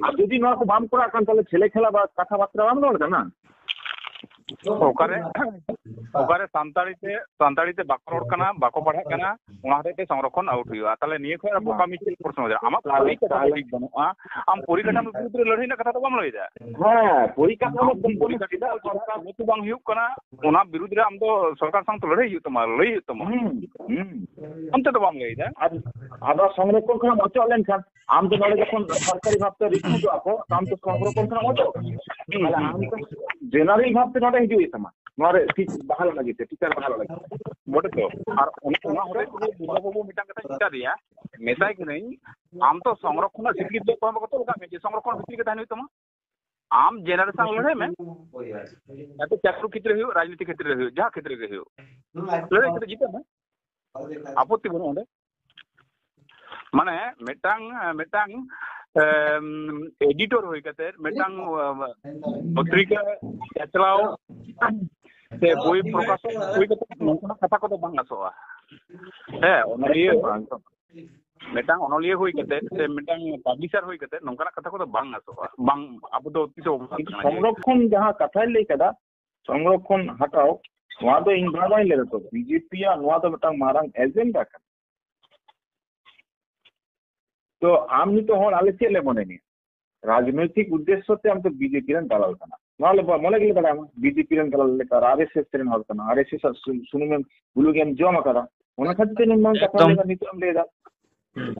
ᱟᱨ ᱡᱩᱫᱤ ᱱᱚᱣᱟ ᱠᱚ ᱵᱟᱢ ᱠᱚᱨᱟᱣ ᱠᱷᱟᱱ, ᱛᱟᱦᱞᱮ ᱪᱷᱮᱞᱮ ᱠᱷᱮᱞᱟ ᱵᱟ ᱠᱟᱛᱷᱟ ᱵᱟᱨᱛᱟ ᱵᱟᱢ ᱨᱚᱲ ᱠᱟᱱᱟ᱾ ᱚᱠᱟᱨᱮ ᱚᱠᱟᱨᱮ ᱥᱟᱱᱛᱟᱲᱤ ᱛᱮ ᱥᱟᱱᱛᱟᱲᱤ ᱛᱮ ᱵᱟᱠᱚ ᱨᱚᱲ ᱠᱟᱱᱟ, ᱵᱟᱠᱚ ᱯᱟᱲᱦᱟᱜ ᱠᱟᱱᱟ, ᱚᱱᱟ ᱦᱚᱛᱮᱡ ᱛᱮ ᱥᱚᱝᱨᱚᱠᱷᱚᱱ ᱟᱣᱩᱴ ᱦᱩᱭᱩᱜᱼᱟ᱾ ᱛᱟᱦᱞᱮ ᱱᱤᱭᱟᱹ ᱠᱷᱚᱱ ᱟᱨ ᱵᱚᱠᱟ ᱢᱤᱫ ᱪᱮᱫ ᱯᱨᱚᱥᱱᱚ ᱦᱩᱭᱩᱜᱼᱟ? ᱟᱢᱟᱜ ᱯᱚᱨᱤᱠᱟᱴᱷᱟᱢᱳ ᱴᱷᱤᱠ ᱵᱟᱹᱱᱩᱜᱼᱟ᱾ ᱟᱢ ᱯᱚᱨᱤᱠᱟᱴᱷᱟᱢᱳ ᱵᱤᱨᱩᱫᱷ ᱨᱮ ᱞᱟᱹᱲᱦᱟᱹᱭ ᱨᱮᱱᱟᱜ ᱠᱟᱛᱷᱟ ᱫᱚ ᱵᱟᱢ ᱞᱟᱹᱭ ᱮᱫᱟ᱾ ᱦᱮᱸ, ᱯᱚᱨᱤᱠᱟᱴᱷᱟᱢᱳ ᱟᱢ ᱡᱩᱫᱤ ᱯᱚᱨᱤᱠᱟᱴᱷᱟᱢᱳ ᱥᱚᱨᱠᱟᱨ ᱩᱱᱱᱚᱛᱤ ᱵᱟᱝ ᱦᱩᱭᱩᱜ ᱠᱟᱱᱟ, ᱚᱱᱟ ᱵᱤᱨᱩᱫᱷ ᱨᱮ ᱟᱢ ᱫᱚ ᱥᱚᱨᱠᱟᱨ ᱥᱟᱶ ᱛᱮ ᱞᱟᱹᱲᱦᱟᱹᱭ ᱦᱩᱭᱩᱜ ᱛᱟᱢᱟ, ᱞᱟᱹᱭ ᱦᱩᱭᱩᱜ ᱛᱟᱢᱟ᱾ ᱦᱩᱸ, ᱦᱩᱸ᱾ ᱟᱢ ᱛᱮᱫᱚ ᱵᱟᱢ ᱞᱟᱹᱭ ᱮᱫᱟ᱾ ᱟᱨ ᱟᱫᱚ ᱥᱚᱝᱨᱚᱠᱷᱚᱱ ᱠᱷᱚᱱᱟᱜ ᱚᱪᱚᱜ ᱞᱮᱱᱠᱷᱟᱱ, ᱟᱢ ᱫᱚ ᱱᱚᱰᱮ ᱡᱚᱠᱷᱚᱱ ᱥᱚᱨᱠᱟᱨᱤ ᱵᱷᱟᱵᱽᱛᱮ ᱨᱤᱠᱨᱩᱴᱚᱜ ᱟᱠᱚ, ᱟᱢ ᱫᱚ ᱥᱚᱝᱨᱚᱠᱷᱚᱱ ᱠᱷᱚᱱᱟᱜ ᱚᱪᱚᱜ ᱠᱟᱱᱟ᱾ ᱦᱩᱸ, ᱛᱟᱦᱞᱮ ᱦᱩᱸ᱾ ᱟᱢ ᱫᱚ ᱡᱮᱱᱟᱨᱮᱞ ᱵᱷᱟᱵᱽᱛᱮ ᱱᱚᱰᱮ ᱦᱤᱡᱩᱜ ᱦᱩᱭᱩᱜ ᱛᱟᱢᱟ, ᱱᱚᱣᱟ ᱨᱮ ᱴᱤᱪ ᱵᱟᱦᱟᱞ ᱞᱟᱹᱜᱤᱫ ᱛᱮ, ᱴᱤᱪᱟᱨ ᱵᱟᱦᱟᱞ ᱞᱟᱹᱜᱤᱫ ᱛᱮ᱾ ᱵᱚᱴᱮ ᱛᱚ᱾ ᱟᱨ ᱚᱱᱟ, ᱚᱱᱟ ᱦᱚᱛᱮᱡ ᱛᱮᱜᱮ ᱫᱩᱨᱜᱟ ᱵᱟᱹᱵᱩ ᱢᱤᱫᱴᱟᱝ ᱠᱟᱛᱷᱟᱧ ᱢᱮᱛᱟ ᱫᱮᱭᱟ, ᱢᱮᱛᱟᱭ ᱠᱟᱹᱱᱟᱹᱧ, ᱟᱢ ᱛᱚ ᱥᱚᱝᱨᱚᱠᱷᱚᱱ ᱨᱮᱱᱟᱜ ᱥᱤᱠᱨᱤᱛᱤ ᱫᱚ ᱚᱠᱚᱭ ᱦᱚᱸ ᱵᱟᱠᱚ ᱛᱚᱞ ᱠᱟᱜ ᱢᱮᱭᱟ ᱡᱮ ᱥᱚᱝᱨᱚᱠᱷᱚᱱ ᱵᱷᱤᱛᱨᱤ ᱜᱮ ᱛᱟᱦᱮᱱ ᱦᱩᱭᱩᱜ ᱛᱟᱢᱟ᱾ ᱟᱢ ᱡᱮᱱᱟᱨᱮᱥᱚᱱ ᱞᱟᱹᱲᱦᱟᱹᱭ ᱢᱮ, ᱪᱟᱹᱠᱨᱤ ᱠᱷᱮᱛᱨᱮ ᱦᱩᱭᱩᱜ, ᱨᱟᱡᱽᱱᱤᱛᱤ ᱠᱷᱮᱛᱨᱮ ᱦᱩᱭᱩᱜ, ᱡᱟᱦᱟᱸ ᱠᱷᱮᱛᱨᱮ ᱜᱮ ᱦᱩᱭᱩᱜ, ᱞᱟᱹᱲᱦᱟᱹᱭ ᱠᱟᱛᱮ ᱡᱤᱛᱟᱹᱜ ᱢᱮ᱾ ᱟᱯᱚᱛᱛᱤ ᱵᱟᱹᱱᱩᱜᱼᱟ ᱚᱸᱰᱮ᱾ ᱢᱟᱱᱮ ᱢᱤᱫᱴᱟᱝ, ᱢᱤᱫᱴᱟᱝ, ᱮᱢ, ᱮᱰᱤᱴᱚᱨ ᱦᱩᱭ ᱠᱟᱛᱮ, ᱢᱤᱫᱴᱟᱝ, ᱮ, ᱯᱚᱛᱨᱤᱠᱟ ᱪᱟᱪᱞᱟᱣ ᱥᱮ ᱵᱳᱭ ᱯᱨᱚᱠᱟᱥᱚᱠ ᱦᱩᱭ ᱠᱟᱛᱮ ᱱᱚᱝᱠᱟᱱᱟᱜ ᱠᱟᱛᱷᱟ ᱠᱚᱫᱚ ᱵᱟᱝ ᱟᱥᱚᱜᱼᱟ᱾ ᱦᱮᱸ, ᱚᱱᱚᱞᱤᱭᱟᱹ, ᱢᱤᱫᱴᱟᱝ ᱚᱱᱚᱞᱤᱭᱟᱹ ᱦᱩᱭ ᱠᱟᱛᱮ ᱥᱮ ᱢᱤᱫᱴᱟᱝ ᱯᱟᱵᱽᱞᱤᱥᱟᱨ ᱦᱩᱭ ᱠᱟᱛᱮ ᱱᱚᱝᱠᱟᱱᱟᱜ ᱠᱟᱛᱷᱟ ᱠᱚᱫᱚ ᱵᱟᱝ ᱟᱥᱚᱜᱼᱟ, ᱵᱟᱝ, ᱟᱵᱚ ᱫᱚ ᱛᱤᱥ ᱦᱚᱸ ᱵᱟᱵᱚᱱ ᱠᱟᱱᱟ ᱡᱮ ᱥᱚᱝᱨᱚᱠᱷᱚᱱ ᱡᱟᱦᱟᱸ ᱠᱟᱛᱷᱟᱭ ᱞᱟᱹᱭ ᱠᱟᱫᱟ, ᱥᱚᱝᱨᱚᱠᱷᱚᱱ ᱦᱟᱴᱟᱣ, ᱱᱚᱣᱟ ᱫᱚ ᱤᱧ ᱫᱚ ᱵᱟᱹᱧ ᱞᱟᱹᱭ ᱫᱟ ᱛᱚ, ᱵᱤᱡᱮᱯᱤᱭᱟᱜ ᱱᱚᱣᱟ ᱫᱚ ᱢᱤᱫᱴᱟᱝ ᱢᱟᱨᱟᱝ ᱮᱡᱮᱱᱰᱟ ᱠᱟᱱᱟ᱾ ᱛᱚ ᱟᱢ ᱱᱤᱛᱚᱜ ᱦᱚᱲ ᱟᱞᱮ ᱪᱮᱫ ᱞᱮ ᱢᱚᱱᱮ ᱢᱮᱭᱟ? ᱨᱟᱡᱽᱱᱳᱭᱛᱤᱠ ᱩᱫᱽᱫᱮᱥᱥᱚ ᱛᱮ ᱟᱢ ᱫᱚ ᱵᱤᱡᱮᱯᱤ ᱨᱮᱱ ᱫᱟᱞᱟᱞ ᱠᱟᱱᱟ, ᱱᱚᱣᱟ ᱞᱮ ᱢᱚᱱᱮ ᱜᱮᱞᱮ ᱵᱟᱲᱟᱭᱟ᱾ ᱵᱤᱡᱮᱯᱤ ᱨᱮᱱ ᱫᱟᱞᱟᱞ ᱞᱮᱠᱟ, ᱟᱨ ᱟᱨ ᱮᱥ ᱮᱥ ᱨᱮᱱ ᱦᱚᱲ ᱠᱟᱱᱟ, ᱟᱨ ᱟᱨ ᱮᱥ ᱮᱥ ᱟᱜ ᱥᱩ-, ᱥᱩᱱᱩᱢ ᱮᱢ ᱵᱩᱞᱩᱝ ᱮᱢ ᱡᱚᱢ ᱟᱠᱟᱫᱟ, ᱚᱱᱟ ᱠᱷᱟᱹᱛᱤᱨ ᱛᱮ ᱱᱚᱣᱟ ᱠᱟᱛᱷᱟ ᱮᱠᱫᱚᱢ᱾ ᱞᱟᱹᱭ ᱫᱟ, ᱱᱤᱛᱚᱜ ᱮᱢ ᱞᱟᱹᱭ ᱫᱟ᱾ ᱦᱩᱸ᱾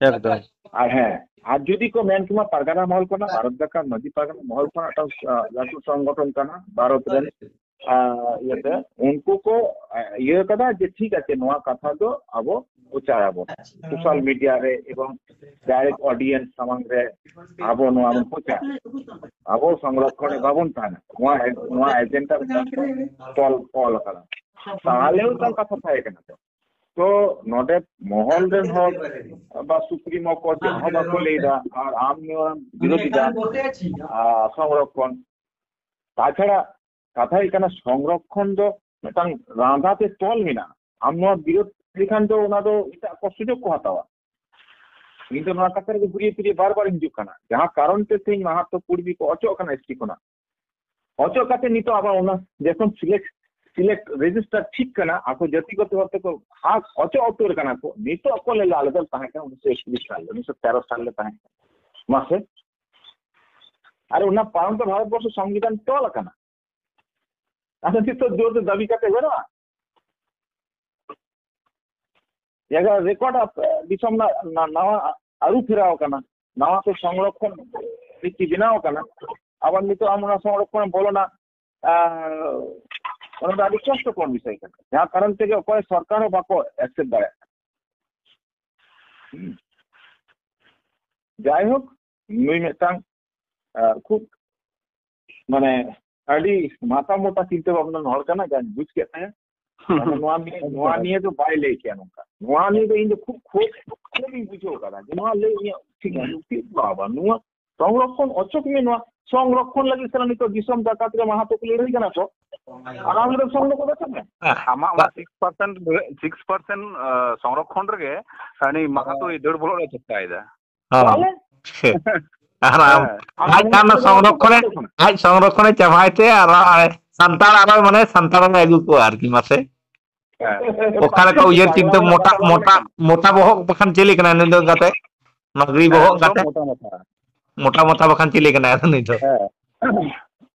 ᱮᱠᱫᱚᱢ᱾ ᱟᱨ ᱦᱮᱸ, ᱟᱨ ᱡᱩᱫᱤ ᱠᱚ ᱢᱮᱱ ᱠᱮᱢᱟ ᱯᱟᱨᱜᱟᱱᱟ ᱢᱚᱦᱚᱞ ᱠᱷᱚᱱᱟᱜ, ᱵᱷᱟᱨᱚᱛ ᱡᱟᱠᱟᱛ ᱢᱟᱹᱡᱷᱤ ᱯᱟᱨᱜᱟᱱᱟ ᱢᱚᱦᱚᱞ ᱠᱷᱚᱱᱟᱜ ᱢᱤᱫᱴᱟᱝ, ᱟ, ᱞᱟᱹᱴᱩ ᱥᱚᱝᱜᱚᱴᱷᱚᱱ ᱠᱟᱱᱟ ᱵᱷᱟᱨᱚᱛ ᱨᱮᱱ, ᱟ, ᱤᱭᱟᱹᱛᱮ, ᱩᱱᱠᱩ ᱠᱚ, ᱟ, ᱤᱭᱟᱹ ᱠᱟᱫᱟ ᱡᱮ ᱴᱷᱤᱠ ᱟᱪᱷᱮ ᱱᱚᱣᱟ ᱠᱟᱛᱷᱟ ᱫᱚ ᱟᱵᱚ ᱯᱨᱚᱪᱟᱨ ᱟᱵᱚᱱ ᱥᱳᱥᱟᱞ ᱢᱤᱰᱤᱭᱟ ᱨᱮ ᱮᱵᱚᱝ ᱰᱟᱭᱨᱮᱠᱴ ᱚᱰᱤᱭᱮᱱᱥ ᱥᱟᱢᱟᱝ ᱨᱮ ᱟᱵᱚ ᱱᱚᱣᱟ ᱵᱚᱱ ᱯᱨᱚᱪᱟᱨ, ᱟᱵᱚ ᱥᱚᱝᱨᱚᱠᱷᱚᱱ ᱨᱮ ᱵᱟᱵᱚᱱ ᱛᱟᱦᱮᱱᱟ, ᱱᱚᱣᱟ, ᱱᱚᱣᱟ ᱮᱡᱮᱱᱰᱟ ᱢᱤᱫᱴᱟᱝ ᱛᱚᱞ, ᱚᱞ ᱟᱠᱟᱫᱟ᱾ ᱛᱟᱦᱞᱮ ᱢᱤᱫᱴᱟᱝ ᱠᱟᱛᱷᱟ ᱛᱟᱦᱮᱸ ᱠᱟᱱᱟ ᱛᱚ᱾ ᱛᱚ ᱱᱚᱰᱮ ᱢᱚᱦᱚᱞ ᱨᱮᱱ ᱦᱚᱲ ᱵᱟ ᱥᱩᱯᱨᱤᱢᱳ ᱠᱚ ᱪᱮᱫ ᱦᱚᱸ ᱵᱟᱠᱚ ᱞᱟᱹᱭ ᱫᱟ, ᱟᱨ ᱟᱢ ᱱᱚᱣᱟ ᱵᱤᱨᱳᱫᱷᱤ ᱫᱟ, ᱟᱨ ᱥᱚᱝᱨᱚᱠᱷᱚᱱ᱾ ᱛᱟᱪᱷᱟᱲᱟ ᱠᱟᱛᱷᱟ ᱦᱩᱭᱩᱜ ᱠᱟᱱᱟ, ᱥᱚᱝᱨᱚᱠᱷᱚᱱ ᱫᱚ ᱢᱤᱫᱴᱟᱝ ᱨᱟᱸᱫᱟ ᱛᱮ ᱛᱚᱞ ᱢᱮᱱᱟᱜᱼᱟ᱾ ᱟᱢ ᱱᱚᱣᱟ ᱵᱤᱨᱳᱫᱷ ᱞᱮᱠᱷᱟᱱ ᱫᱚ ᱚᱱᱟ ᱫᱚ ᱮᱴᱟᱜ ᱠᱚ ᱥᱩᱡᱳᱜᱽ ᱠᱚ ᱦᱟᱛᱟᱣᱟ᱾ ᱤᱧ ᱫᱚ ᱱᱚᱣᱟ ᱠᱟᱛᱷᱟ ᱨᱮᱜᱮ ᱜᱷᱩᱨᱤᱭᱟᱹ ᱯᱷᱤᱨᱤᱭᱟᱹ ᱵᱟᱨ ᱵᱟᱨ ᱤᱧ ᱦᱤᱡᱩᱜ ᱠᱟᱱᱟ, ᱡᱟᱦᱟᱸ ᱠᱟᱨᱚᱱ ᱛᱮ ᱛᱮᱦᱮᱧ ᱢᱟᱦᱟᱛᱚ ᱠᱩᱲᱢᱤ ᱠᱚ ᱚᱪᱚᱜ ᱠᱟᱱᱟ ᱮᱥᱴᱤ ᱠᱷᱚᱱᱟᱜ᱾ ᱚᱪᱚᱜ ᱠᱟᱛᱮ ᱱᱤᱛᱚᱜ ᱟᱵᱟᱨ ᱚᱱᱟ ᱡᱚᱠᱷᱚᱱ ᱥᱤᱞᱮᱠᱴ ᱥᱤᱞᱮᱠᱴ ᱨᱮᱡᱤᱥᱴᱟᱨ ᱴᱷᱤᱠ ᱠᱟᱱᱟ, ᱟᱠᱚ ᱡᱟᱹᱛᱤᱜᱚᱛᱚ ᱵᱷᱟᱵ ᱛᱮᱠᱚ ᱦᱟᱠ ᱚᱪᱚᱜ ᱩᱛᱟᱹᱨ ᱠᱟᱱᱟ ᱠᱚ, ᱱᱤᱛᱚᱜ ᱠᱚ ᱞᱟᱹᱭ ᱮᱫᱟ ᱟᱞᱮ ᱫᱚ ᱛᱟᱦᱮᱸ ᱠᱟᱱᱟ ᱩᱱᱤᱥᱥᱚ ᱮᱠᱛᱨᱤᱥ ᱥᱟᱞ, ᱩᱱᱤᱥᱥᱚ ᱛᱮᱨᱚ ᱥᱟᱞ ᱞᱮ ᱛᱟᱦᱮᱸ ᱠᱟᱱᱟ᱾ ᱢᱟᱥᱮ, ᱟᱨ ᱚᱱᱟ ᱯᱟᱨᱚᱢ ᱛᱮ ᱵᱷᱟᱨᱚᱛ ᱵᱚᱨᱥᱚ ᱥᱚᱝᱵᱤᱫᱷᱟᱱ ᱛᱚᱞ ᱟᱠᱟᱱᱟ᱾ ᱟᱫᱚ ᱱᱤᱛᱚᱜ ᱡᱳᱨ ᱛᱮ ᱫᱟᱹᱵᱤ ᱠᱟᱛᱮ ᱜᱟᱱᱚᱜᱼᱟ? ᱡᱟᱭᱜᱟ ᱨᱮᱠᱚᱨᱰ ᱟᱯᱮ, ᱫᱤᱥᱚᱢ ᱨᱮᱱᱟᱜ ᱱᱟ-, ᱱᱟᱣᱟ ᱟᱹᱨᱩ ᱯᱷᱮᱨᱟᱣ ᱟᱠᱟᱱᱟ, ᱱᱟᱣᱟ ᱛᱮ ᱥᱚᱝᱨᱚᱠᱷᱚᱱ ᱱᱤᱛᱤ ᱵᱮᱱᱟᱣ ᱟᱠᱟᱱᱟ᱾ ᱟᱵᱟᱨ ᱱᱤᱛᱚᱜ ᱟᱢ ᱚᱱᱟ ᱥᱚᱝᱨᱚᱠᱷᱚᱱ ᱮᱢ ᱵᱚᱞᱚᱱᱟ, ᱟᱨ ᱚᱱᱟ ᱫᱚ ᱟᱹᱰᱤ ᱠᱚᱥᱴᱚᱠᱚᱨ ᱵᱤᱥᱚᱭ ᱠᱟᱱᱟ, ᱡᱟᱦᱟᱸ ᱠᱟᱨᱚᱱ ᱛᱮᱜᱮ ᱚᱠᱚᱭ ᱥᱚᱨᱠᱟᱨ ᱦᱚᱸ ᱵᱟᱠᱚ ᱮᱠᱥᱮᱯᱴ ᱫᱟᱲᱮᱭᱟᱜ ᱠᱟᱱᱟ᱾ ᱦᱩᱸ᱾ ᱡᱟᱭᱦᱳᱠ, ᱱᱩᱭ ᱢᱤᱫᱴᱟᱝ, ᱟᱨ, ᱠᱷᱩᱵ, ᱢᱟᱱᱮ, ᱟᱹᱰᱤ ᱢᱟᱛᱷᱟ ᱢᱚᱴᱟ ᱪᱤᱱᱛᱟᱹ ᱵᱷᱟᱵᱱᱟ ᱦᱚᱲ ᱠᱟᱱᱟ, ᱡᱟᱧ ᱵᱩᱡᱽ ᱠᱮᱫ ᱛᱟᱭᱟ᱾ ᱟᱫᱚ ᱱᱚᱣᱟ ᱱᱤᱭᱮ, ᱱᱚᱣᱟ ᱱᱤᱭᱮ ᱫᱚ ᱵᱟᱭ ᱞᱟᱹᱭ ᱠᱮᱭᱟ ᱱᱚᱝᱠᱟ᱾ ᱱᱚᱣᱟ ᱱᱤᱭᱮ ᱫᱚ ᱤᱧ ᱫᱚ ᱠᱷᱩᱵ ᱠᱷᱩᱵ ᱠᱷᱩᱵ ᱤᱧ ᱵᱩᱡᱷᱟᱹᱣ ᱠᱟᱫᱟ ᱡᱮ ᱱᱚᱣᱟ ᱞᱟᱹᱭ ᱤᱧᱟᱹᱜ ᱴᱷᱤᱠ ᱦᱩᱸ᱾ ᱩᱪᱤᱛ ᱵᱟᱝ, ᱱᱚᱣᱟ ᱥᱚᱝᱨᱚᱠᱷᱚᱱ ᱚᱪᱚᱜ ᱢᱮ, ᱱᱚᱣᱟ ᱥᱚᱝᱨᱚᱠᱷᱚᱱ ᱞᱟᱹᱜᱤᱫ ᱥᱟᱞᱟ ᱱᱤᱛᱚᱜ ᱫᱤᱥᱚᱢ ᱡᱟᱠᱟᱛ ᱨᱮ ᱢᱟᱦᱟᱛᱚ ᱠᱚ ᱞᱟᱹᱲᱦᱟᱹᱭ ᱠᱟᱱᱟ ᱠᱚ᱾ ᱟᱨ ᱟᱢ ᱫᱚ ᱥᱚᱝᱨᱚᱠᱷᱚᱱ ᱚᱪᱚᱜ ᱢᱮ᱾ ᱟᱢᱟᱜ ᱚᱱᱟ ᱵᱟ- ᱥᱤᱠᱥ ᱯᱟᱨᱥᱮᱱᱴ, ᱥᱤᱠᱥ ᱯᱟᱨᱥᱮᱱᱴ, ᱟᱸ, ᱥᱚᱝᱨᱚᱠᱷᱚᱱ ᱨᱮᱜᱮ ᱩᱱᱤ ᱢᱟᱦᱟᱛᱚᱭ ᱫᱟᱹᱲ ᱵᱚᱞᱚᱜ ᱮ ᱪᱮᱥᱴᱟᱭᱮᱫᱟ᱾ ᱦᱚᱸ᱾ ᱛᱟᱦᱚᱞᱮ? ᱟᱨ ᱟᱢ, ᱦᱮᱸ᱾ ᱟᱡ ᱠᱷᱟᱱ ᱫᱚ ᱥᱚᱝᱨᱚᱠᱷᱚᱱᱮ, ᱟᱡ ᱥᱚᱝᱨᱚᱠᱷᱚᱱᱮ ᱪᱟᱵᱟᱭ ᱛᱮ ᱟᱨ ᱟᱨ ᱥᱟᱱᱛᱟᱲ ᱟᱨᱚ ᱢᱟᱱᱮ ᱥᱟᱱᱛᱟᱲ ᱮ ᱟᱹᱜᱩ ᱠᱚᱣᱟ ᱟᱨᱠᱤ, ᱢᱟᱥᱮ᱾ ᱦᱮᱸ᱾ ᱚᱠᱟ ᱞᱮᱠᱟ ᱩᱭᱦᱟᱹᱨ ᱪᱤᱱᱛᱟᱹ ᱢᱚᱴᱟ, ᱢᱚᱴᱟ, ᱢᱚᱴᱟ ᱵᱚᱦᱚᱜ ᱵᱟᱠᱷᱟᱱ ᱪᱤᱞᱤ ᱠᱟᱱᱟᱭ ᱱᱩᱭ ᱫᱚ ᱜᱟᱛᱮ? ᱢᱟᱹᱜᱽᱨᱤ ᱦᱮᱸ, ᱵᱚᱦᱚᱜ ᱮᱠᱫᱚᱢ ᱜᱟᱛᱮ? ᱢᱚᱴᱟ ᱢᱚᱴᱟ᱾ ᱢᱚᱴᱟ ᱢᱚᱴᱟ ᱵᱟᱠᱷᱟᱱ ᱪᱤᱞᱤ ᱠᱟᱱᱟᱭ ᱟᱫᱚ ᱱᱩᱭ ᱫᱚ? ᱦᱮᱸ᱾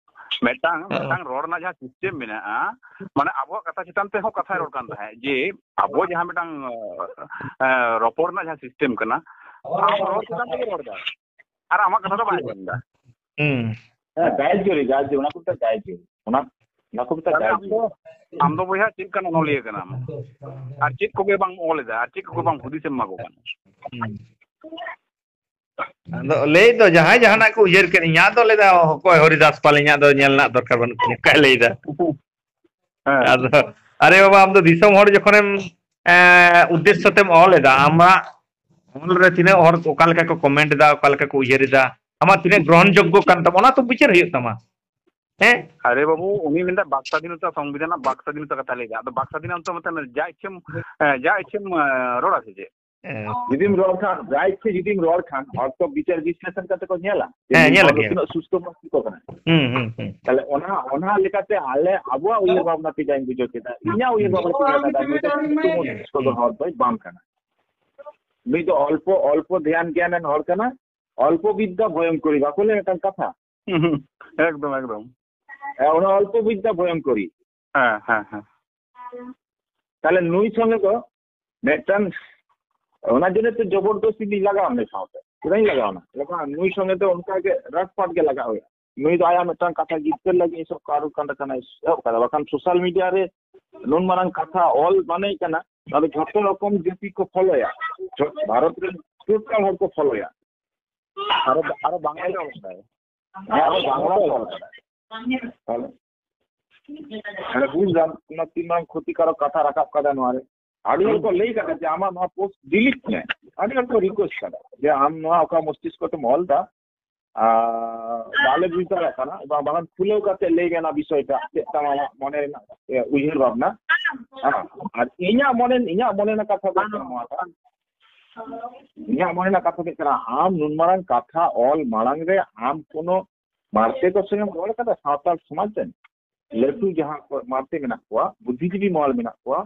ᱢᱤᱫᱴᱟᱝ, ᱦᱮᱸ᱾ ᱢᱤᱫᱴᱟᱝ ᱨᱚᱲ ᱨᱮᱱᱟᱜ ᱡᱟᱦᱟᱸ ᱥᱤᱥᱴᱮᱢ ᱢᱮᱱᱟᱜᱼᱟ, ᱢᱟᱱᱮ ᱟᱵᱚᱣᱟᱜ ᱠᱟᱛᱷᱟ ᱪᱮᱛᱟᱱ ᱛᱮᱦᱚᱸ ᱠᱟᱛᱷᱟᱭ ᱨᱚᱲ ᱠᱟᱱ ᱛᱟᱦᱮᱸᱫ, ᱡᱮ ᱟᱵᱚ ᱡᱟᱦᱟᱸ ᱢᱤᱫᱴᱟᱝ, ᱮ, ᱨᱚᱯᱚᱲ ᱨᱮᱱᱟᱜ ᱡᱟᱦᱟᱸ ᱥᱤᱥᱴᱮᱢ ᱠᱟᱱᱟ, ᱟᱢ ᱨᱚᱲ ᱪᱮᱛᱟᱱ ᱛᱮᱜᱮ ᱨᱚᱲ ᱫᱟ, ᱟᱨ ᱟᱢᱟᱜ ᱠᱟᱛᱷᱟ ᱫᱚ ᱵᱟᱭ ᱟᱸᱡᱚᱢ ᱫᱟ᱾ ᱦᱩᱸ᱾ ᱦᱮᱸ, ᱜᱟᱭᱮᱫ ᱡᱳᱨᱤ, ᱜᱟᱭᱮᱫ ᱡᱳᱨᱤ, ᱚᱱᱟ ᱠᱚ ᱢᱮᱛᱟᱜᱼᱟ ᱜᱟᱭᱮᱫ ᱡᱳᱨᱤ᱾ ᱚᱱᱟ, ᱚᱱᱟ ᱠᱚ ᱢᱮᱛᱟᱜᱼᱟ ᱛᱟᱦᱞᱮ ᱜᱟᱭᱮᱫ ᱟᱢ ᱡᱳᱨᱤ᱾ ᱫᱚ, ᱟᱢ ᱫᱚ ᱵᱚᱭᱦᱟ ᱪᱮᱫ ᱞᱮᱠᱟᱱ ᱚᱱᱚᱞᱤᱭᱟᱹ ᱠᱟᱱᱟᱢ? ᱟᱨ ᱪᱮᱫ ᱠᱚᱜᱮ ᱵᱟᱢ ᱚᱞ ᱮᱫᱟ, ᱟᱨ ᱪᱮᱫ ᱠᱚᱜᱮ ᱵᱟᱢ ᱦᱩᱫᱤᱥ ᱮᱢ ᱮᱢᱟ ᱠᱚ ᱠᱟᱱᱟ? ᱦᱩᱸ᱾ ᱟᱫᱚ ᱞᱟᱹᱭ ᱫᱚ ᱡᱟᱦᱟᱸᱭ ᱡᱟᱦᱟᱱᱟᱜ ᱠᱚ ᱩᱭᱦᱟᱹᱨ ᱠᱮᱫ, ᱤᱧᱟᱹᱜ ᱫᱚ ᱞᱟᱹᱭ ᱫᱟ, ᱚᱠᱚᱭ ᱦᱚᱨᱤᱫᱟᱥ ᱯᱟᱞ, ᱤᱧᱟᱹᱜ ᱫᱚ ᱧᱮᱞ ᱨᱮᱱᱟᱜ ᱫᱚᱨᱠᱟᱨ ᱵᱟᱹᱱᱩᱜ ᱛᱤᱧᱟᱹ, ᱚᱱᱠᱟᱭ ᱞᱟᱹᱭ ᱫᱟ᱾ ᱦᱮᱸ᱾ ᱟᱫᱚ, ᱟᱨᱮ ᱵᱟᱵᱟ, ᱟᱢ ᱫᱚ ᱫᱤᱥᱚᱢ ᱦᱚᱲ ᱡᱚᱠᱷᱚᱱᱮᱢ, ᱮᱸ, ᱩᱫᱽᱫᱮᱥᱥᱚ ᱛᱮᱢ ᱚᱞ ᱮᱫᱟ, ᱟᱢᱟᱜ ᱚᱞ ᱨᱮ ᱛᱤᱱᱟᱹᱜ ᱦᱚᱲ ᱚᱠᱟ ᱞᱮᱠᱟ ᱠᱚ ᱠᱚᱢᱮᱱᱴ ᱮᱫᱟ, ᱚᱠᱟ ᱞᱮᱠᱟ ᱠᱚ ᱩᱭᱦᱟᱹᱨ ᱮᱫᱟ, ᱟᱢᱟᱜ ᱛᱤᱱᱟᱹᱜ ᱜᱨᱚᱦᱚᱱ ᱡᱳᱜᱽᱜᱚ ᱠᱟᱱ ᱛᱟᱢᱟ, ᱚᱱᱟ ᱛᱚ ᱵᱤᱪᱟᱹᱨ ᱦᱩᱭᱩᱜ ᱛᱟᱢᱟ᱾ ᱦᱮᱸ? ᱟᱨᱮ ᱵᱟᱹᱵᱩ, ᱩᱱᱤ ᱢᱮᱱᱫᱟ ᱵᱟᱠ ᱥᱟᱫᱷᱤᱱᱚᱛᱟ, ᱥᱚᱝᱵᱤᱫᱷᱟᱱ ᱨᱮᱱᱟᱜ ᱵᱟᱠ ᱥᱟᱫᱷᱤᱱᱚᱛᱟ ᱠᱟᱛᱷᱟ ᱞᱟᱹᱭ ᱮᱫᱟ᱾ ᱟᱫᱚ ᱵᱟᱠ ᱥᱟᱫᱷᱤᱱᱚᱛᱟ ᱢᱟᱱᱮ ᱡᱟ ᱤᱪᱪᱷᱟᱹᱢ, ᱮᱸ, ᱡᱟ ᱤᱪᱪᱷᱟᱹᱢ, ᱮᱸ, ᱨᱚᱲᱟ ᱥᱮ ᱪᱮᱫ? ᱡᱩᱫᱤᱢ ᱨᱚᱲ ᱠᱷᱟᱱ, ᱨᱟᱭᱤᱴ ᱥᱮ ᱡᱩᱫᱤᱢ ᱨᱚᱲ ᱠᱷᱟᱱ, ᱦᱚᱲ ᱛᱚ ᱵᱤᱪᱟᱹᱨ ᱵᱤᱥᱞᱮᱥᱚᱱ ᱠᱟᱛᱮ ᱠᱚ ᱧᱮᱞᱟ ᱡᱮ ᱦᱮᱸ, ᱱᱩᱭ ᱧᱮᱞ ᱦᱚᱲ ᱫᱚ ᱜᱮᱭᱟ᱾ ᱛᱤᱱᱟᱹᱜ ᱥᱩᱥᱛᱷᱚ ᱢᱚᱥᱛᱤᱥᱠᱚ ᱠᱟᱱᱟᱭ᱾ ᱦᱩᱸ, ᱦᱩᱸ, ᱦᱩᱸ᱾ ᱛᱟᱦᱞᱮ ᱚᱱᱟ, ᱚᱱᱟ ᱞᱮᱠᱟᱛᱮ ᱟᱞᱮ ᱟᱵᱚᱣᱟᱜ ᱩᱭᱦᱟᱹᱨ ᱵᱷᱟᱵᱽᱱᱟ ᱛᱮ ᱡᱟᱧ ᱵᱩᱡᱷᱟᱹᱣ ᱠᱮᱫᱟ, ᱤᱧᱟᱹᱜ ᱩᱭᱦᱟᱹᱨ ᱵᱷᱟᱵᱽᱱᱟ ᱛᱮ ᱧᱮᱞ ᱠᱮᱫᱟ, ᱱᱩᱭ ᱫᱚ ᱥᱩᱥᱛᱷᱚ ᱢᱚᱥᱛᱤᱥᱠᱚ ᱫᱚ ᱦᱚᱲ ᱫᱚᱭ ᱵᱟᱝ ᱠᱟᱱᱟ᱾ ᱱᱩᱭ ᱫᱚ ᱚᱞᱯᱚ, ᱚᱞᱯᱚ ᱫᱷᱮᱭᱟᱱ ᱜᱮᱭᱟᱱ ᱨᱮᱱ ᱦᱚᱲ ᱠᱟᱱᱟ, ᱚᱞᱯᱚ ᱵᱤᱫᱽᱫᱟ ᱵᱷᱚᱭᱚᱝᱠᱚᱨᱤ ᱵᱟᱠᱚ ᱞᱟᱹᱭᱟ ᱢᱤᱫᱴᱟᱝ ᱠᱟᱛᱷᱟ? ᱦᱩᱸ, ᱦᱩᱸ, ᱮᱠᱫᱚᱢ, ᱮᱠᱫᱚᱢ᱾ ᱦᱮᱸ, ᱚᱱᱟ ᱚᱞᱯᱚ ᱵᱤᱫᱽᱫᱟ ᱵᱷᱚᱭᱚᱝᱠᱚᱨᱤ᱾ ᱦᱮᱸ, ᱦᱮᱸ, ᱦᱮᱸ᱾ ᱛᱟᱦᱞᱮ ᱱᱩᱭ ᱥᱚᱸᱜᱮ ᱫᱚ ᱢᱤᱫᱴᱟᱝ, ᱚᱱᱟ ᱡᱚᱱᱱᱚ ᱛᱚ ᱡᱚᱵᱚᱨᱫᱚᱥᱛᱤ ᱞᱤᱧ ᱞᱟᱜᱟᱣ ᱮᱱᱟ ᱥᱟᱶᱛᱮ᱾ ᱪᱮᱫᱟᱜ ᱤᱧ ᱞᱟᱜᱟᱣ ᱮᱱᱟ? ᱞᱟᱜᱟᱣ, ᱱᱩᱭ ᱥᱚᱸᱜᱮ ᱫᱚ ᱚᱱᱠᱟ ᱜᱮ ᱨᱟᱴᱯᱟᱴ ᱜᱮ ᱞᱟᱜᱟᱣ ᱦᱩᱭᱩᱜᱼᱟ᱾ ᱱᱩᱭ ᱫᱚ ᱟᱭᱟᱜ ᱢᱤᱫᱴᱟᱝ ᱠᱟᱛᱷᱟ ᱡᱤᱛᱠᱟᱹᱨ ᱞᱟᱹᱜᱤᱫ ᱥᱚᱵ ᱠᱟᱨᱚ ᱠᱟᱱᱰ ᱠᱟᱱᱟᱭ ᱮᱦᱚᱵ ᱠᱟᱫᱟ, ᱵᱟᱠᱷᱟᱱ ᱥᱳᱥᱟᱞ ᱢᱤᱰᱤᱭᱟ ᱨᱮ ᱱᱩᱱ ᱢᱟᱨᱟᱝ ᱠᱟᱛᱷᱟ ᱚᱞ ᱢᱟᱱᱮ ᱠᱟᱱᱟ, ᱱᱚᱣᱟ ᱫᱚ ᱡᱷᱚᱛᱚ ᱨᱚᱠᱚᱢ ᱡᱟᱹᱛᱤ ᱠᱚ ᱯᱷᱚᱞᱳᱭᱟ, ᱡᱷᱚ-, ᱵᱷᱟᱨᱚᱛ ᱨᱮᱱ ᱴᱳᱴᱟᱞ ᱦᱚᱲ ᱠᱚ ᱯᱷᱚᱞᱳᱭᱟ᱾ ᱟᱨᱚ, ᱟᱨᱚ ᱵᱟᱝᱞᱟ ᱨᱮ ᱚᱞ ᱠᱟᱫᱟᱭ᱾ ᱦᱮᱸ, ᱟᱨᱚ ᱵᱟᱝᱞᱟ ᱨᱮ ᱚᱞ ᱠᱟᱫᱟᱭ᱾ ᱛᱟᱦᱞᱮ, ᱛᱟᱦᱞᱮ ᱵᱩᱡ ᱫᱟᱢ, ᱚᱱᱟ ᱛᱤᱱ ᱢᱟᱨᱟᱝ ᱠᱷᱚᱛᱤᱠᱟᱨᱚᱠ ᱠᱟᱛᱷᱟ ᱨᱟᱠᱟᱵ ᱠᱟᱫᱟ ᱱᱚᱣᱟ ᱨᱮ᱾ ᱟᱹᱰᱤ ᱦᱚᱲ ᱠᱚ ᱞᱟᱹᱭ ᱠᱟᱫᱟ ᱡᱮ ᱟᱢᱟᱜ ᱱᱚᱣᱟ ᱯᱳᱥᱴ ᱰᱤᱞᱤᱴ ᱢᱮ᱾ ᱟᱹᱰᱤ ᱦᱚᱲ ᱠᱚ ᱨᱤᱠᱩᱭᱮᱥᱴ ᱠᱟᱫᱟ ᱡᱮ ᱟᱢ ᱱᱚᱣᱟ ᱚᱠᱟ ᱢᱚᱥᱛᱤᱥᱠᱚ ᱛᱮᱢ ᱚᱞ ᱫᱟ, ᱟᱨ ᱵᱟᱞᱮ ᱵᱩᱡᱽ ᱫᱟᱲᱮᱭᱟᱜ ᱠᱟᱱᱟ, ᱵᱟᱝ, ᱵᱟᱠᱷᱟᱱ ᱠᱷᱩᱞᱟᱹᱣ ᱠᱟᱛᱮ ᱞᱟᱹᱭ ᱢᱮ ᱚᱱᱟ ᱵᱤᱥᱚᱭ ᱴᱟᱜ, ᱪᱮᱫ ᱛᱟᱢ ᱟᱢᱟᱜ ᱢᱚᱱᱮ ᱨᱮᱱᱟᱜ, ᱮ, ᱩᱭᱦᱟᱹᱨ ᱵᱷᱟᱵᱽᱱᱟ᱾ ᱦᱮᱸ, ᱟᱨ ᱤᱧᱟᱹᱜ ᱢᱚᱱᱮ, ᱤᱧᱟᱹᱜ ᱢᱚᱱᱮ ᱨᱮᱱᱟᱜ ᱠᱟᱛᱷᱟ ᱫᱚ ᱦᱩᱭᱩᱜ ᱠᱟᱱᱟ ᱱᱚᱣᱟᱴᱟᱜ, ᱤᱧᱟᱹᱜ ᱢᱚᱱᱮ ᱨᱮᱱᱟᱜ ᱠᱟᱛᱷᱟ ᱫᱚ ᱦᱩᱭᱩᱜ ᱠᱟᱱᱟ, ᱟᱢ ᱱᱩᱱ ᱢᱟᱨᱟᱝ ᱠᱟᱛᱷᱟ ᱚᱞ ᱢᱟᱲᱟᱝ ᱨᱮ ᱟᱢ ᱠᱳᱱᱳ ᱢᱟᱨᱛᱮ ᱠᱚ ᱥᱚᱸᱜᱮᱢ ᱨᱚᱲ ᱠᱟᱫᱟ? ᱥᱟᱶᱛᱟᱞ ᱥᱚᱢᱟᱡᱽ ᱨᱮᱱ ᱞᱟᱹᱴᱩ ᱡᱟᱦᱟᱸ ᱠᱚ ᱢᱟᱨᱛᱮ ᱢᱮᱱᱟᱜ ᱠᱚᱣᱟ, ᱵᱩᱫᱽᱫᱷᱤᱡᱤᱵᱤ ᱢᱚᱦᱚᱞ ᱢᱮᱱᱟᱜ ᱠᱚᱣᱟ,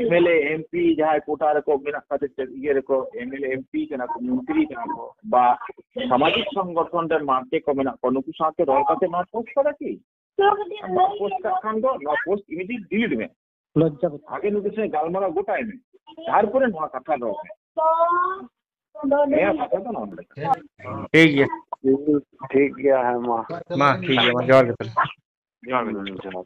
M L A, M P ᱡᱟᱦᱟᱸᱭ ᱠᱳᱴᱟ ᱨᱮᱠᱚ ᱢᱮᱱᱟᱜ ᱠᱟᱛᱮ, ᱪᱮᱫ ᱤᱭᱟᱹ ᱨᱮᱠᱚ M L A, M P ᱠᱟᱱᱟ ᱠᱚ, ᱢᱚᱱᱛᱨᱤ ᱠᱟᱱᱟ ᱠᱚ, ᱵᱟ ᱥᱟᱢᱟᱡᱤᱠ ᱥᱚᱝᱜᱚᱴᱷᱚᱱ ᱨᱮᱱ ᱢᱟᱨᱛᱮ ᱠᱚ ᱢᱮᱱᱟᱜ ᱠᱚᱣᱟ, ᱱᱩᱠᱩ ᱥᱟᱶᱛᱮ ᱨᱚᱲ ᱠᱟᱛᱮ ᱱᱚᱣᱟ ᱯᱳᱥᱴ ᱠᱟᱫᱟ ᱠᱤ? ᱟᱢ ᱵᱟᱢ ᱯᱳᱥᱴ ᱠᱟᱜ ᱠᱷᱟᱱ ᱫᱚ ᱱᱚᱣᱟ ᱯᱳᱥᱴ ᱤᱢᱤᱰᱤᱭᱮᱴ ᱰᱤᱞᱤᱴ ᱢᱮ᱾ ᱞᱚᱡᱡᱟ ᱵᱮᱯᱟᱨ᱾ ᱟᱜᱮ ᱱᱩᱠᱩ ᱥᱟᱶ ᱜᱟᱞᱢᱟᱨᱟᱣ ᱜᱚᱴᱟᱭ ᱢᱮ, ᱛᱟᱨᱯᱚᱨᱮ ᱱᱚᱣᱟ ᱠᱟᱛᱷᱟ ᱨᱚᱲ ᱢᱮ᱾ ᱱᱤᱭᱟᱹ ᱠᱟᱛᱷᱟ ᱫᱚ ᱱᱚᱣᱟ ᱞᱮᱠᱟ᱾ ᱴᱷᱤᱠ ᱜᱮᱭᱟ᱾ ᱴᱷᱤᱠ ᱜᱮᱭᱟ, ᱦᱮᱸ, ᱢᱟ᱾ ᱢᱟ, ᱴᱷᱤᱠ ᱜᱮᱭᱟ, ᱢᱟ, ᱡᱚᱦᱟᱨ ᱜᱮ ᱛᱟᱦᱞᱮ᱾ ᱡᱚᱦᱟᱨ ᱜᱮ᱾ ᱦᱩᱸ, ᱡᱚᱦᱟᱨ᱾